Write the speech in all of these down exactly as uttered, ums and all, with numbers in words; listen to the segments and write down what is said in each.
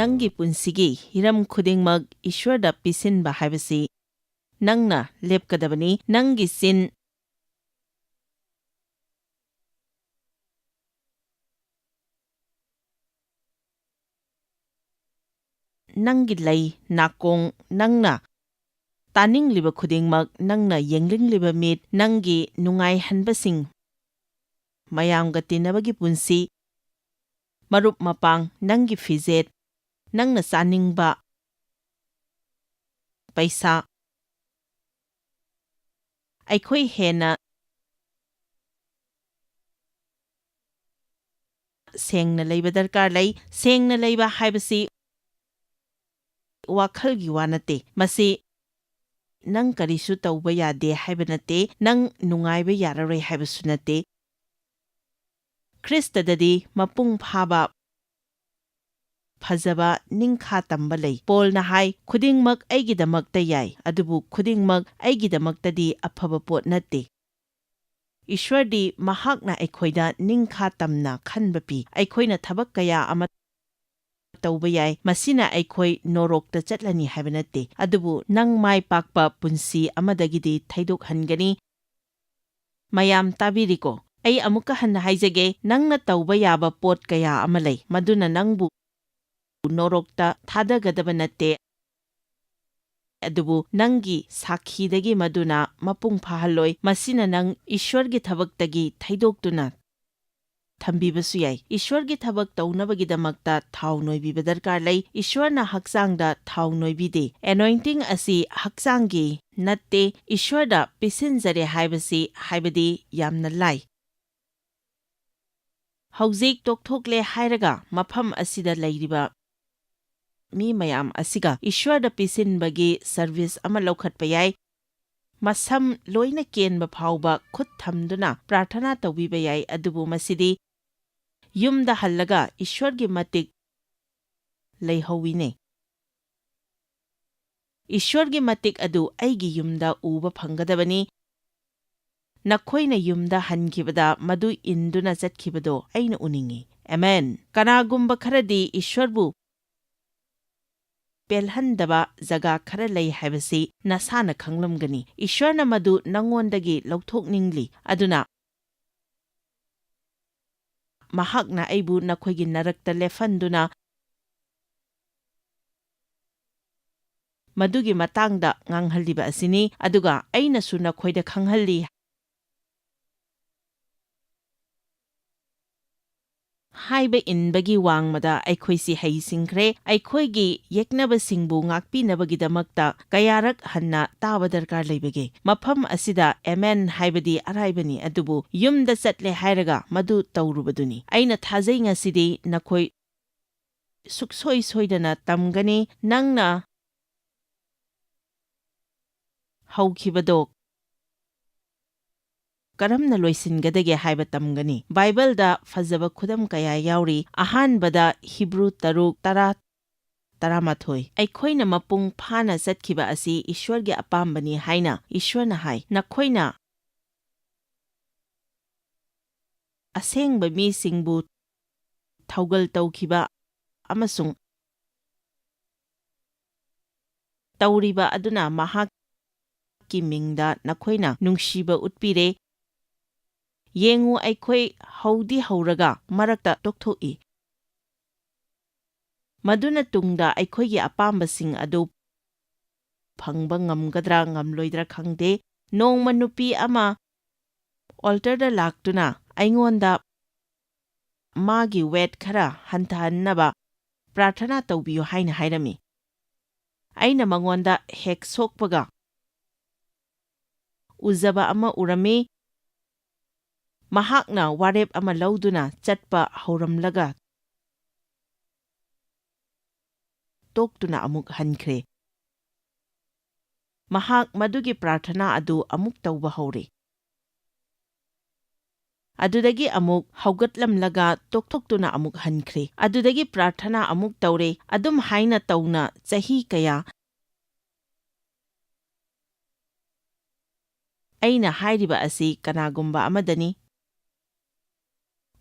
ꯅꯪꯒꯤ ꯄꯨꯟꯁꯤꯒꯤ ꯍꯤꯔꯝ ꯈꯨꯗꯤꯡꯃꯛ ꯏꯁ꯭ꯋꯔꯗ ꯄꯤꯁꯤꯟꯕ ꯍꯥꯏꯕꯁꯤ ꯅꯪꯅ ꯂꯦꯞꯀꯗꯕꯅꯤ꯫ ꯅꯪꯒꯤ ꯆꯤꯟ, ꯅꯪꯒꯤ ꯂꯩ, ꯅꯥꯀꯣꯡ, ꯅꯪꯅ ꯇꯥꯅꯤꯡꯂꯤꯕ ꯈꯨꯗꯤꯡꯃꯛ, ꯅꯪꯅ ꯌꯦꯡꯅꯤꯡꯂꯤꯕ ꯃꯤꯠ, ꯅꯪꯒꯤ ꯅꯨꯡꯉꯥꯏꯍꯟꯕꯁꯤꯡ, ꯃꯌꯥꯝꯒ ꯇꯤꯟꯅꯕꯒꯤ ꯄꯨꯟꯁꯤ, ꯃꯔꯨꯞ ꯃꯄꯥꯡ, ꯅꯪꯒꯤ ꯐꯤꯖꯦꯠ, ꯅꯪꯅ ꯆꯥꯅꯤꯡꯕ, ꯄꯩꯁꯥ, ꯑꯩꯈꯣꯏ ꯍꯦꯟꯅ ꯁꯦꯡꯅ ꯂꯩꯕ ꯗꯔꯀꯥꯔ ꯂꯩ꯫ ꯁꯦꯡꯅ ꯂꯩꯕ ꯍꯥꯏꯕꯁꯤ ꯋꯥꯈꯜꯒꯤ ꯋꯥ ꯅꯠꯇꯦ꯫ ꯃꯁꯤ ꯅꯪ ꯀꯔꯤꯁꯨ ꯇꯧꯕ ꯌꯥꯗꯦ ꯍꯥꯏꯕ ꯅꯠꯇꯦ, ꯅꯪ ꯅꯨꯡꯉꯥꯏꯕ ꯌꯥꯔꯔꯣꯏ ꯍꯥꯏꯕꯁꯨ ꯅꯠꯇꯦ꯫ ꯈ꯭ꯔꯤꯁꯇꯗꯗꯤ ꯃꯄꯨꯡ ꯐꯥꯕ, ꯐꯖꯕ, ꯅꯤꯡꯈꯥ ꯇꯝꯕ ꯂꯩ꯫ ꯄꯣꯜꯅ ꯍꯥꯏ, "ꯈꯨꯗꯤꯡꯃꯛ ꯑꯩꯒꯤꯗꯃꯛꯇ ꯌꯥꯏ, ꯑꯗꯨꯕꯨ ꯈꯨꯗꯤꯡꯃꯛ ꯑꯩꯒꯤꯗꯃꯛꯇꯗꯤ ꯑꯐꯕ ꯄꯣꯠ ꯅꯠꯇꯦ꯫" ꯏꯁ꯭ꯋꯔꯗꯤ ꯃꯍꯥꯛꯅ ꯑꯩꯈꯣꯏꯗ ꯅꯤꯡꯈꯥ ꯇꯝꯅ ꯈꯟꯕ ꯄꯤ꯫ ꯑꯩꯈꯣꯏꯅ ꯊꯕꯛ ꯀꯌꯥ ꯑꯃ ꯇꯧꯕ ꯌꯥꯏ꯫ ꯃꯁꯤꯅ ꯑꯩꯈꯣꯏ ꯅꯣꯔꯣꯛꯇ ꯆꯠꯂꯅꯤ ꯍꯥꯏꯕ ꯅꯠꯇꯦ, ꯑꯗꯨꯕꯨ ꯅꯪ ꯃꯥꯏ ꯄꯥꯛꯄ ꯄꯨꯟꯁꯤ ꯑꯃꯗꯒꯤꯗꯤ ꯊꯩꯗꯣꯛꯍꯟꯒꯅꯤ꯫ ꯃꯌꯥꯝ ꯇꯥꯕꯤꯔꯤꯀꯣ? ꯑꯩ ꯑꯃꯨꯛꯀ ꯍꯟꯅ ꯍꯥꯏꯖꯒꯦ, ꯅꯪꯅ ꯇꯧꯕ ꯌꯥꯕ ꯄꯣꯠ ꯀꯌꯥ ꯑꯃ ꯂꯩ, ꯃꯗꯨꯅ ꯅꯪꯕꯨ ꯅꯣꯔꯣꯛꯇ ꯊꯥꯗꯒꯗꯕ ꯅꯠꯇꯦ꯫ ꯑꯗꯨꯕꯨ ꯅꯪꯒꯤ ꯁꯥꯈꯤꯗꯒꯤ ꯃꯗꯨꯅ ꯃꯄꯨꯡ ꯐꯥꯍꯜꯂꯣꯏ꯫ ꯃꯁꯤꯅ ꯅꯪ ꯏꯁ꯭ꯋꯔꯒꯤ ꯊꯕꯛꯇꯒꯤ ꯊꯩꯗꯣꯛꯇꯨꯅ ꯊꯝꯕꯤꯕꯁꯨ ꯌꯥꯏ꯫ ꯏꯁ꯭ꯋꯔꯒꯤ ꯊꯕꯛ ꯇꯧꯅꯕꯒꯤꯗꯃꯛꯇ ꯊꯥꯎ ꯅꯣꯏꯕꯤꯕ ꯗꯔꯀꯥꯔ ꯂꯩ꯫ ꯏꯁ꯭ꯋꯔꯅ ꯍꯛꯆꯥꯡꯗ ꯊꯥꯎ ꯅꯣꯏꯕꯤꯗꯦ꯫ ꯑꯦꯅꯣꯏꯟꯇꯤꯡ ꯑꯁꯤ ꯍꯛꯆꯥꯡꯒꯤ ꯅꯠꯇꯦ, ꯏꯁ꯭ꯋꯔꯗ ꯄꯤꯁꯤꯟꯖꯔꯦ ꯍꯥꯏꯕꯁꯤ ꯍꯥꯏꯕꯗꯤ ꯌꯥꯝꯅ ꯂꯥꯏ꯫ ꯍꯧꯖꯤꯛ ꯇꯣꯛꯊꯣꯛꯂꯦ ꯍꯥꯏꯔꯒ ꯃꯐꯝ ꯑꯁꯤꯗ ꯂꯩꯔꯤꯕ ꯃꯤ ꯃꯌꯥꯝ ꯑꯁꯤꯒ ꯏꯁ꯭ꯋꯔꯗ ꯄꯤꯁꯤꯟꯕꯒꯤ ꯁꯔꯚꯤꯁ ꯑꯃ ꯂꯧꯈꯠꯄ ꯌꯥꯏ꯫ ꯃꯁꯝ ꯂꯣꯏꯅ ꯀꯦꯟꯕ ꯐꯥꯎꯕ ꯈꯨꯠ ꯊꯝꯗꯨꯅ ꯄ꯭ꯔꯥꯔꯊꯅꯥ ꯇꯧꯕꯤꯕ ꯌꯥꯏ, ꯑꯗꯨꯕꯨ ꯃꯁꯤꯗꯤ ꯌꯨꯝꯗ ꯍꯜꯂꯒ ꯏꯁ꯭ꯋꯔꯒꯤ ꯃꯇꯤꯛ ꯂꯩꯍꯧꯋꯤꯅꯦ꯫ ꯏꯁ꯭ꯋꯔꯒꯤ ꯃꯇꯤꯛ ꯑꯗꯨ ꯑꯩꯒꯤ ꯌꯨꯝꯗ ꯎꯕ ꯐꯪꯒꯗꯕꯅꯤ꯫ ꯅꯈꯣꯏꯅ ꯌꯨꯝꯗ ꯍꯟꯈꯤꯕꯗ ꯃꯗꯨ ꯏꯟꯗꯨꯅ ꯆꯠꯈꯤꯕꯗꯣ ꯑꯩꯅ ꯎꯅꯤꯡꯏ꯫ ꯑꯦꯃꯦꯟ꯫ ꯀꯅꯥꯒꯨꯝꯕ ꯈꯔꯗꯤ ꯏꯁ꯭ꯋꯔꯕꯨ ꯄꯦꯜꯍꯟꯗꯕ ꯖꯒꯥ ꯈꯔ ꯂꯩ ꯍꯥꯏꯕꯁꯤ ꯅꯁꯥꯅ ꯈꯪꯂꯝꯒꯅꯤ꯫ ꯏꯁ꯭ꯋꯔꯅ ꯃꯗꯨ ꯅꯉꯣꯟꯗꯒꯤ ꯂꯧꯊꯣꯛꯅꯤꯡꯂꯤ꯫ ꯑꯗꯨꯅ ꯃꯍꯥꯛꯅ ꯑꯩꯕꯨ ꯅꯈꯣꯏꯒꯤ ꯅꯔꯛꯇ ꯂꯦꯞꯍꯟꯗꯨꯅ ꯃꯗꯨꯒꯤ ꯃꯇꯥꯡꯗ ꯉꯥꯡꯍꯜꯂꯤꯕ ꯑꯁꯤꯅꯤ, ꯑꯗꯨꯒ ꯑꯩꯅꯁꯨ ꯅꯈꯣꯏꯗ ꯈꯪꯍꯜꯂꯤ꯫ ꯍꯥꯏꯕ ꯏꯟꯕꯒꯤ ꯋꯥꯡꯃꯗ ꯑꯩꯈꯣꯏꯁꯤ ꯍꯩꯁꯤꯡꯈ꯭ꯔꯦ꯫ ꯑꯩꯈꯣꯏꯒꯤ ꯌꯦꯛꯅꯕꯁꯤꯡꯕꯨ ꯉꯥꯛꯄꯤꯅꯕꯒꯤꯗꯃꯛꯇ ꯀꯌꯥꯔꯛ ꯍꯟꯅ ꯇꯥꯕ ꯗꯔꯀꯥꯔ ꯂꯩꯕꯒꯦ? ꯃꯐꯝ ꯑꯁꯤꯗ "ꯑꯦꯃꯦꯟ" ꯍꯥꯏꯕꯗꯤ ꯑꯔꯥꯏꯕꯅꯤ, ꯑꯗꯨꯕꯨ ꯌꯨꯝꯗ ꯆꯠꯂꯦ ꯍꯥꯏꯔꯒ ꯃꯗꯨ ꯇꯧꯔꯨꯕꯗꯨꯅꯤ꯫ ꯑꯩꯅ ꯊꯥꯖꯩ ꯉꯁꯤꯗꯤ ꯅꯈꯣꯏ ꯁꯨꯛꯁꯣꯏ ꯁꯣꯏꯗꯅ ꯇꯝꯒꯅꯤ꯫ ꯅꯪꯅ ꯍꯧꯈꯤꯕꯗꯣ ꯀꯔꯝꯅ ꯂꯣꯏꯁꯤꯟꯒꯗꯒꯦ ꯍꯥꯏꯕ ꯇꯝꯒꯅꯤ꯫ ꯕꯥꯏꯕꯜꯗ ꯐꯖꯕ ꯈꯨꯗꯝ ꯀꯌꯥ ꯌꯥꯎꯔꯤ꯫ ꯑꯍꯥꯟꯕꯗ ꯍꯤꯕ꯭ꯔꯨ ꯇꯔꯨꯛ, ꯇꯔꯥ, ꯇꯔꯥꯃꯥꯊꯣꯏ꯫ ꯑꯩꯈꯣꯏꯅ ꯃꯄꯨꯡ ꯐꯥꯅ ꯆꯠꯈꯤꯕ ꯑꯁꯤ ꯏꯁ꯭ꯋꯔꯒꯤ ꯑꯄꯥꯝꯕꯅꯤ ꯍꯥꯏꯅ ꯏꯁ꯭ꯋꯔꯅ ꯍꯥꯏ꯫ ꯅꯈꯣꯏꯅ ꯑꯁꯦꯡꯕ ꯃꯤꯁꯤꯡꯕꯨ ꯊꯧꯒꯜ ꯇꯧꯈꯤꯕ ꯑꯃꯁꯨꯡ ꯇꯧꯔꯤꯕ ꯑꯗꯨꯅ ꯃꯍꯥꯛꯀꯤ ꯃꯤꯡꯗ ꯅꯈꯣꯏꯅ ꯅꯨꯡꯁꯤꯕ ꯎꯠꯄꯤꯔꯦ꯫ ꯌꯦꯡꯉꯨ, ꯑꯩꯈꯣꯏ ꯍꯧꯗꯤ ꯍꯧꯔꯒ ꯃꯔꯛꯇ ꯇꯣꯛꯊꯣꯛꯏ꯫ ꯃꯗꯨꯅ ꯇꯨꯡꯗ ꯑꯩꯈꯣꯏꯒꯤ ꯑꯄꯥꯝꯕꯁꯤꯡ ꯑꯗꯨ ꯐꯪꯕ ꯉꯝꯒꯗ꯭ꯔꯥ ꯉꯝꯂꯣꯏꯗ꯭ꯔꯥ ꯈꯪꯗꯦ꯫ ꯅꯣꯡꯃ ꯅꯨꯄꯤ ꯑꯃ ꯑꯣꯜꯇꯔꯗ ꯂꯥꯛꯇꯨꯅ ꯑꯩꯉꯣꯟꯗ ꯃꯥꯒꯤ ꯋꯦꯠ ꯈꯔ ꯍꯟꯊꯍꯟꯅꯕ ꯄ꯭ꯔꯥꯔꯊꯅꯥ ꯇꯧꯕꯤꯌꯨ ꯍꯥꯏꯅ ꯍꯥꯏꯔꯝꯃꯤ꯫ ꯑꯩꯅ ꯃꯉꯣꯟꯗ ꯍꯦꯛ ꯁꯣꯛꯄꯒ ꯎꯖꯕ ꯑꯃ ꯎꯔꯝꯃꯤ꯫ ꯃꯍꯥꯛꯅ ꯋꯥꯔꯦꯞ ꯑꯃ ꯂꯧꯗꯨꯅ ꯆꯠꯄ ꯍꯧꯔꯝꯂꯒ ꯇꯣꯛꯇꯨꯅ ꯑꯃꯨꯛ ꯍꯟꯈ꯭ꯔꯦ꯫ ꯃꯍꯥꯛ ꯃꯗꯨꯒꯤ ꯄ꯭ꯔꯥꯔꯊꯅꯥ ꯑꯗꯨ ꯑꯃꯨꯛ ꯇꯧꯕ ꯍꯧꯔꯦ꯫ ꯑꯗꯨꯗꯒꯤ ꯑꯃꯨꯛ ꯍꯧꯒꯠꯂꯝꯂꯒ ꯇꯣꯛꯊꯣꯛꯇꯨꯅ ꯑꯃꯨꯛ ꯍꯟꯈ꯭ꯔꯦ꯫ ꯑꯗꯨꯗꯒꯤ ꯄ꯭ꯔꯥꯔꯊꯅꯥ ꯑꯃꯨꯛ ꯇꯧꯔꯦ꯫ ꯑꯗꯨꯝ ꯍꯥꯏꯅ ꯇꯧꯅ ꯆꯍꯤ ꯀꯌꯥ ꯑꯩꯅ ꯍꯥꯏꯔꯤꯕ ꯑꯁꯤ ꯀꯅꯥꯒꯨꯝꯕ ꯑꯃꯗꯅꯤ꯫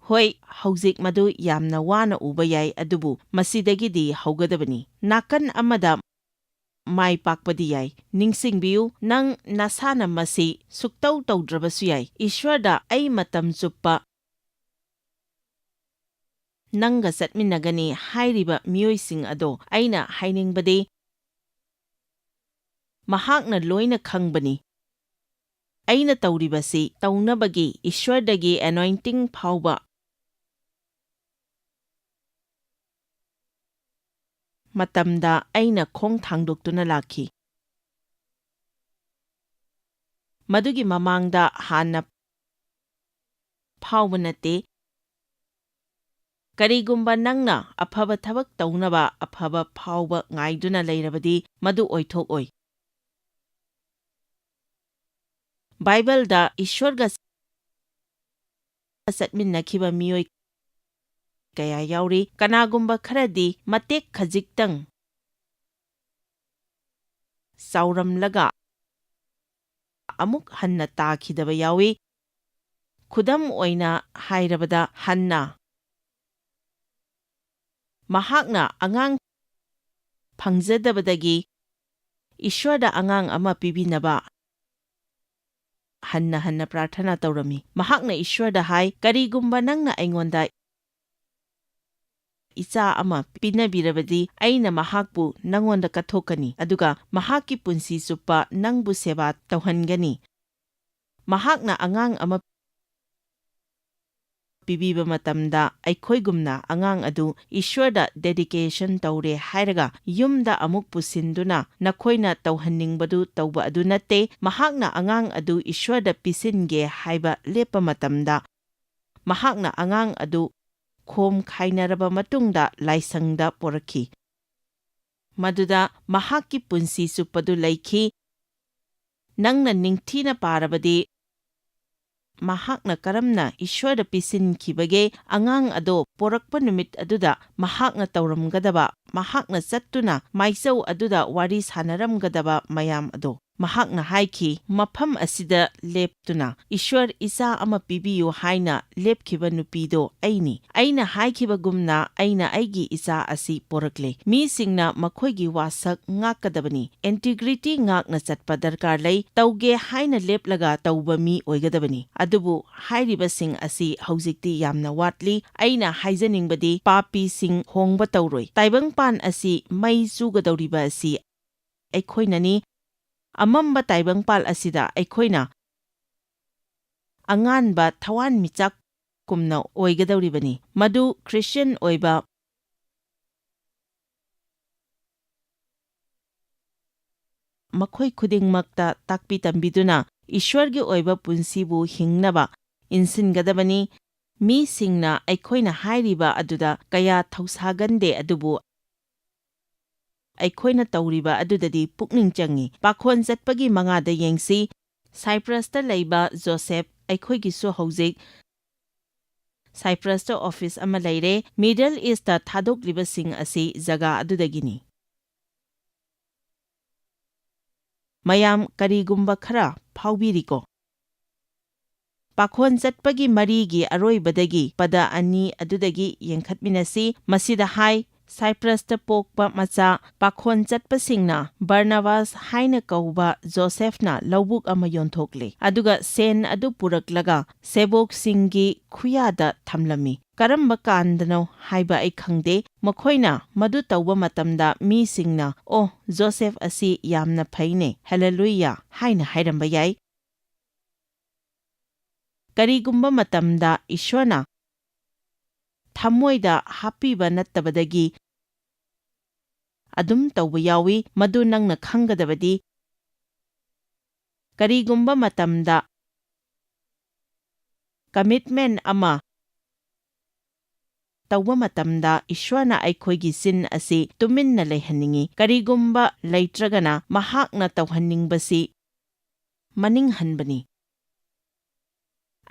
ꯍꯣꯏ, ꯍꯧꯖꯤꯛ ꯃꯗꯨ ꯌꯥꯝꯅ ꯋꯥꯅ ꯎꯕ ꯌꯥꯏ, ꯑꯗꯨꯕꯨ ꯃꯁꯤꯗꯒꯤꯗꯤ ꯍꯧꯒꯗꯕꯅꯤ꯫ ꯅꯥꯀꯟ ꯑꯃꯗ ꯃꯥꯏ ꯄꯥꯛꯄꯗꯤ ꯌꯥꯏ꯫ ꯅꯤꯡꯁꯤꯡꯕꯤꯌꯨ, ꯅꯪ ꯅꯁꯥꯅ ꯃꯁꯤ ꯁꯨꯛꯇꯧ ꯇꯧꯗ꯭ꯔꯕꯁꯨ ꯌꯥꯏ꯫ ꯏꯁ꯭ꯋꯔꯗ "ꯑꯩ ꯃꯇꯝ ꯆꯨꯞꯄ ꯅꯪꯒ ꯆꯠꯃꯤꯟꯅꯒꯅꯤ" ꯍꯥꯏꯔꯤꯕ ꯃꯤꯑꯣꯏꯁꯤꯡ ꯑꯗꯣ ꯑꯩꯅ ꯍꯥꯏꯅꯤꯡꯕꯗꯤ, ꯃꯍꯥꯛꯅ ꯂꯣꯏꯅ ꯈꯪꯕꯅꯤ꯫ ꯑꯩꯅ ꯇꯧꯔꯤꯕꯁꯤ ꯇꯧꯅꯕꯒꯤ ꯏꯁ꯭ꯋꯔꯗꯒꯤ ꯑꯦꯅꯣꯏꯟꯇꯤꯡ ꯐꯥꯎꯕ ꯃꯇꯝꯗ ꯑꯩꯅ ꯈꯣꯡ ꯊꯥꯡꯗꯣꯛꯇꯨꯅ ꯂꯥꯛꯈꯤ꯫ ꯃꯗꯨꯒꯤ ꯃꯃꯥꯡꯗ ꯍꯥꯟꯅ ꯐꯥꯎꯕ ꯅꯠꯇꯦ꯫ ꯀꯔꯤꯒꯨꯝꯕ ꯅꯪꯅ ꯑꯐꯕ ꯊꯕꯛ ꯇꯧꯅꯕ ꯑꯐꯕ ꯐꯥꯎꯕ ꯉꯥꯏꯗꯨꯅ ꯂꯩꯔꯕꯗꯤ, ꯃꯗꯨ ꯑꯣꯏꯊꯣꯛꯑꯣꯏ꯫ ꯕꯥꯏꯕꯜꯗ ꯏꯁ꯭ꯋꯔꯒ ꯆꯠꯃꯤꯟꯅꯈꯤꯕ ꯃꯤꯑꯣꯏ ꯀꯌꯥ ꯌꯥꯎꯔꯤ꯫ ꯀꯅꯥꯒꯨꯝꯕ ꯈꯔꯗꯤ ꯃꯇꯦꯛ ꯈꯖꯤꯛꯇꯪ ꯆꯥꯎꯔꯝꯂꯒ ꯑꯃꯨꯛ ꯍꯟꯅ ꯇꯥꯈꯤꯗꯕ ꯌꯥꯎꯏ꯫ ꯈꯨꯗꯝ ꯑꯣꯏꯅ ꯍꯥꯏꯔꯕꯗ, ꯍꯟꯅ ꯃꯍꯥꯛꯅ ꯑꯉꯥꯡ ꯐꯪꯖꯗꯕꯗꯒꯤ ꯏꯁ꯭ꯋꯔꯗ ꯑꯉꯥꯡ ꯑꯃ ꯄꯤꯕꯤꯅꯕ ꯍꯟꯅ ꯍꯟꯅ ꯄ꯭ꯔꯥꯔꯊꯅꯥ ꯇꯧꯔꯝꯃꯤ꯫ ꯃꯍꯥꯛꯅ ꯏꯁ꯭ꯋꯔꯗ ꯍꯥꯏ, "ꯀꯔꯤꯒꯨꯝꯕ ꯅꯪꯅ ꯑꯩꯉꯣꯟꯗ ꯏꯆꯥ ꯑꯃ ꯄꯤꯅꯕꯤꯔꯕꯗꯤ, ꯑꯩꯅ ꯃꯍꯥꯛꯄꯨ ꯅꯪꯉꯣꯟꯗ ꯀꯠꯊꯣꯛꯀꯅꯤ, ꯑꯗꯨꯒ ꯃꯍꯥꯛꯀꯤ ꯄꯨꯟꯁꯤ ꯆꯨꯞꯄ ꯅꯪꯕꯨ ꯁꯦꯕꯥ ꯇꯧꯍꯟꯒꯅꯤ꯫" ꯃꯍꯥꯛꯅ ꯑꯉꯥꯡ ꯑꯃ ꯄꯤꯕꯤꯕ ꯃꯇꯝꯗ, ꯑꯩꯈꯣꯏꯒꯨꯝꯅ ꯑꯉꯥꯡ ꯑꯗꯨ ꯏꯁ꯭ꯋꯔꯗ ꯗꯦꯗꯤꯀꯦꯁꯟ ꯇꯧꯔꯦ ꯍꯥꯏꯔꯒ ꯌꯨꯝꯗ ꯑꯃꯨꯛ ꯄꯨꯁꯤꯟꯗꯨꯅ ꯅꯈꯣꯏꯅ ꯇꯧꯍꯟꯅꯤꯡꯕꯗꯨ ꯇꯧꯕ ꯑꯗꯨ ꯅꯠꯇꯦ꯫ ꯃꯍꯥꯛꯅ ꯑꯉꯥꯡ ꯑꯗꯨ ꯏꯁ꯭ꯋꯔꯗ ꯄꯤꯁꯤꯟꯒꯦ ꯍꯥꯏꯕ ꯂꯦꯞꯄ ꯃꯇꯝꯗ, ꯃꯍꯥꯛꯅ ꯑꯉꯥꯡ ꯑꯗꯨ ꯈꯣꯝ ꯈꯥꯏꯅꯔꯕ ꯃꯇꯨꯡꯗ ꯂꯥꯏꯁꯪꯗ ꯄꯣꯔꯛꯈꯤ꯫ ꯃꯗꯨꯗ ꯃꯍꯥꯛꯀꯤ ꯄꯨꯟꯁꯤ ꯆꯨꯞꯄꯗꯨ ꯂꯩꯈꯤ꯫ ꯅꯪꯅ ꯅꯤꯡꯊꯤꯅ ꯄꯥꯔꯕꯗꯤ, ꯃꯍꯥꯛꯅ ꯀꯔꯝꯅ ꯏꯁ꯭ꯋꯔꯗ ꯄꯤꯁꯤꯟꯈꯤꯕꯒꯦ? ꯑꯉꯥꯡ ꯑꯗꯣ ꯄꯣꯔꯛꯄ ꯅꯨꯃꯤꯠ ꯑꯗꯨꯗ ꯃꯍꯥꯛꯅ ꯇꯧꯔꯝꯒꯗꯕ, ꯃꯍꯥꯛꯅ ꯆꯠꯇꯨꯅ ꯃꯥꯏꯆꯧ ꯑꯗꯨꯗ ꯋꯥꯔꯤ ꯁꯥꯅꯔꯝꯒꯗꯕ ꯃꯌꯥꯝ ꯑꯗꯣ꯫ ꯃꯍꯥꯛꯅ ꯍꯥꯏꯈꯤ, "ꯃꯐꯝ ꯑꯁꯤꯗ ꯂꯦꯞꯇꯨꯅ, ꯏꯁ꯭ꯋꯔ, ꯏꯆꯥ ꯑꯃ ꯄꯤꯕꯤꯌꯨ" ꯍꯥꯏꯅ ꯂꯦꯞꯈꯤꯕ ꯅꯨꯄꯤꯗꯣ ꯑꯩꯅꯤ꯫ ꯑꯩꯅ ꯍꯥꯏꯈꯤꯕꯒꯨꯝꯅ, ꯑꯩꯅ ꯑꯩꯒꯤ ꯏꯆꯥ ꯑꯁꯤ ꯄꯣꯔꯛꯂꯦ꯫ ꯃꯤꯁꯤꯡꯅ ꯃꯈꯣꯏꯒꯤ ꯋꯥꯁꯛ ꯉꯥꯛꯀꯗꯕꯅꯤ꯫ Integrity ꯉꯥꯛꯅ ꯆꯠꯄ ꯗꯔꯀꯥꯔ ꯂꯩ꯫ ꯇꯧꯒꯦ ꯍꯥꯏꯅ ꯂꯦꯞꯂꯒ ꯇꯧꯕ ꯃꯤ ꯑꯣꯏꯒꯗꯕꯅꯤ꯫ ꯑꯗꯨꯕꯨ ꯍꯥꯏꯔꯤꯕꯁꯤꯡ ꯑꯁꯤ ꯍꯧꯖꯤꯛꯇꯤ ꯌꯥꯝꯅ ꯋꯥꯠꯂꯤ꯫ ꯑꯩꯅ ꯍꯥꯏꯖꯅꯤꯡꯕꯗꯤ, ꯄꯥꯄꯤꯁꯤꯡ ꯍꯣꯡꯕ ꯇꯧꯔꯣꯏ꯫ ꯇꯥꯏꯕꯪꯄꯥꯟ ꯑꯁꯤ ꯃꯩ ꯆꯨꯒꯗꯧꯔꯤꯕ ꯑꯁꯤ ꯑꯩꯈꯣꯏꯅꯅꯤ꯫ ꯑꯃꯝꯕ ꯇꯥꯏꯕꯪꯄꯥꯜ ꯑꯁꯤꯗ ꯑꯩꯈꯣꯏꯅ ꯑꯉꯥꯟꯕ ꯊꯋꯥꯟꯃꯤꯆꯥꯛ ꯀꯨꯝꯅ ꯑꯣꯏꯒꯗꯧꯔꯤꯕꯅꯤ꯫ ꯃꯗꯨ ꯈ꯭ꯔꯤꯁꯇꯤꯌꯥꯟ ꯑꯣꯏꯕ ꯃꯈꯣꯏ ꯈꯨꯗꯤꯡꯃꯛꯇ ꯇꯥꯛꯄꯤ ꯇꯝꯕꯤꯗꯨꯅ, ꯏꯁ꯭ꯋꯔꯒꯤ ꯑꯣꯏꯕ ꯄꯨꯟꯁꯤꯕꯨ ꯍꯤꯡꯅꯕ ꯏꯟꯁꯤꯟꯒꯗꯕꯅꯤ꯫ ꯃꯤꯁꯤꯡꯅ ꯑꯩꯈꯣꯏꯅ ꯍꯥꯏꯔꯤꯕ ꯑꯗꯨꯗ ꯀꯌꯥ ꯊꯧꯁꯥꯒꯟꯗꯦ, ꯑꯗꯨꯕꯨ ꯑꯩꯈꯣꯏꯅ ꯇꯧꯔꯤꯕ ꯑꯗꯨꯗꯗꯤ ꯄꯨꯛꯅꯤꯡ ꯆꯪꯏ꯫ ꯄꯥꯈꯣꯟ ꯆꯠꯄꯒꯤ ꯃꯉꯥꯗ ꯌꯦꯡꯁꯤ꯫ ꯁꯥꯏꯄ꯭ꯔꯁꯇ ꯂꯩꯕ ꯖꯣꯁꯦꯐ, ꯑꯩꯈꯣꯏꯒꯤꯁꯨ ꯍꯧꯖꯤꯛ ꯁꯥꯏꯄ꯭ꯔꯁꯇ ꯑꯣꯐꯤꯁ ꯑꯃ ꯂꯩꯔꯦ꯫ ꯃꯤꯗꯜ ꯏꯁꯇ ꯊꯥꯗꯣꯛꯂꯤꯕꯁꯤꯡ ꯑꯁꯤ ꯖꯒꯥ ꯑꯗꯨꯗꯒꯤꯅꯤ꯫ ꯃꯌꯥꯝ ꯀꯔꯤꯒꯨꯝꯕ ꯈꯔ ꯐꯥꯎꯕꯤꯔꯤꯀꯣ? ꯄꯥꯈꯣꯟ ꯆꯠꯄꯒꯤ ꯃꯔꯤꯒꯤ ꯑꯔꯣꯏꯕꯗꯒꯤ ꯄꯗ ꯑꯅꯤ ꯑꯗꯨꯗꯒꯤ ꯌꯦꯡꯈꯠꯃꯤꯟꯅꯁꯤ꯫ ꯃꯁꯤꯗ ꯍꯥꯏ, ꯁꯥꯏꯄ꯭ꯔꯁꯇ ꯄꯣꯛꯄ ꯃꯆꯥ ꯄꯥꯈꯣꯟ ꯆꯠꯄꯁꯤꯡꯅ ꯕꯔꯅꯕꯥꯁ ꯍꯥꯏꯅ ꯀꯧꯕ ꯖꯣꯁꯦꯐꯅ ꯂꯧꯕꯨꯛ ꯑꯃ ꯌꯣꯟꯊꯣꯛꯂꯦ, ꯑꯗꯨꯒ ꯁꯦꯟ ꯑꯗꯨ ꯄꯨꯔꯛꯂꯒ ꯁꯦꯕꯣꯛꯁꯤꯡꯒꯤ ꯈꯨꯌꯥꯗ ꯊꯝꯂꯝꯃꯤ꯫ ꯀꯔꯝꯕ ꯀꯥꯟꯗꯅꯣ ꯍꯥꯏꯕ ꯑꯩ ꯈꯪꯗꯦ, ꯃꯈꯣꯏꯅ ꯃꯗꯨ ꯇꯧꯕ ꯃꯇꯝꯗ ꯃꯤꯁꯤꯡꯅ, "ꯑꯣ, ꯖꯣꯁꯦꯐ ꯑꯁꯤ ꯌꯥꯝꯅ ꯐꯩꯅꯦ, ꯍꯦꯂꯦꯂꯨꯌꯥ" ꯍꯥꯏꯅ ꯍꯥꯏꯔꯝꯕ ꯌꯥꯏ꯫ ꯀꯔꯤꯒꯨꯝꯕ ꯃꯇꯝꯗ ꯏꯁ꯭ꯋꯔꯅ ꯊꯃꯣꯏꯗ ꯍꯥꯞꯄꯤꯕ ꯅꯠꯇꯕꯗꯒꯤ ꯑꯗꯨꯝ ꯇꯧꯕ ꯌꯥꯎꯏ꯫ ꯃꯗꯨ ꯅꯪꯅ ꯈꯪꯒꯗꯕꯗꯤ, ꯀꯔꯤꯒꯨꯝꯕ ꯃꯇꯝꯗ ꯀꯃꯤꯠꯃꯦꯟ ꯑꯃ ꯇꯧꯕ ꯃꯇꯝꯗ ꯏꯁ꯭ꯋꯔꯅ ꯑꯩꯈꯣꯏꯒꯤ ꯆꯤꯟ ꯑꯁꯤ ꯇꯨꯃꯤꯟꯅ ꯂꯩꯍꯟꯅꯤꯡꯏ꯫ ꯀꯔꯤꯒꯨꯝꯕ ꯂꯩꯇ꯭ꯔꯒꯅ ꯃꯍꯥꯛꯅ ꯇꯧꯍꯟꯅꯤꯡꯕꯁꯤ ꯃꯅꯤꯡ ꯍꯟꯕꯅꯤ꯫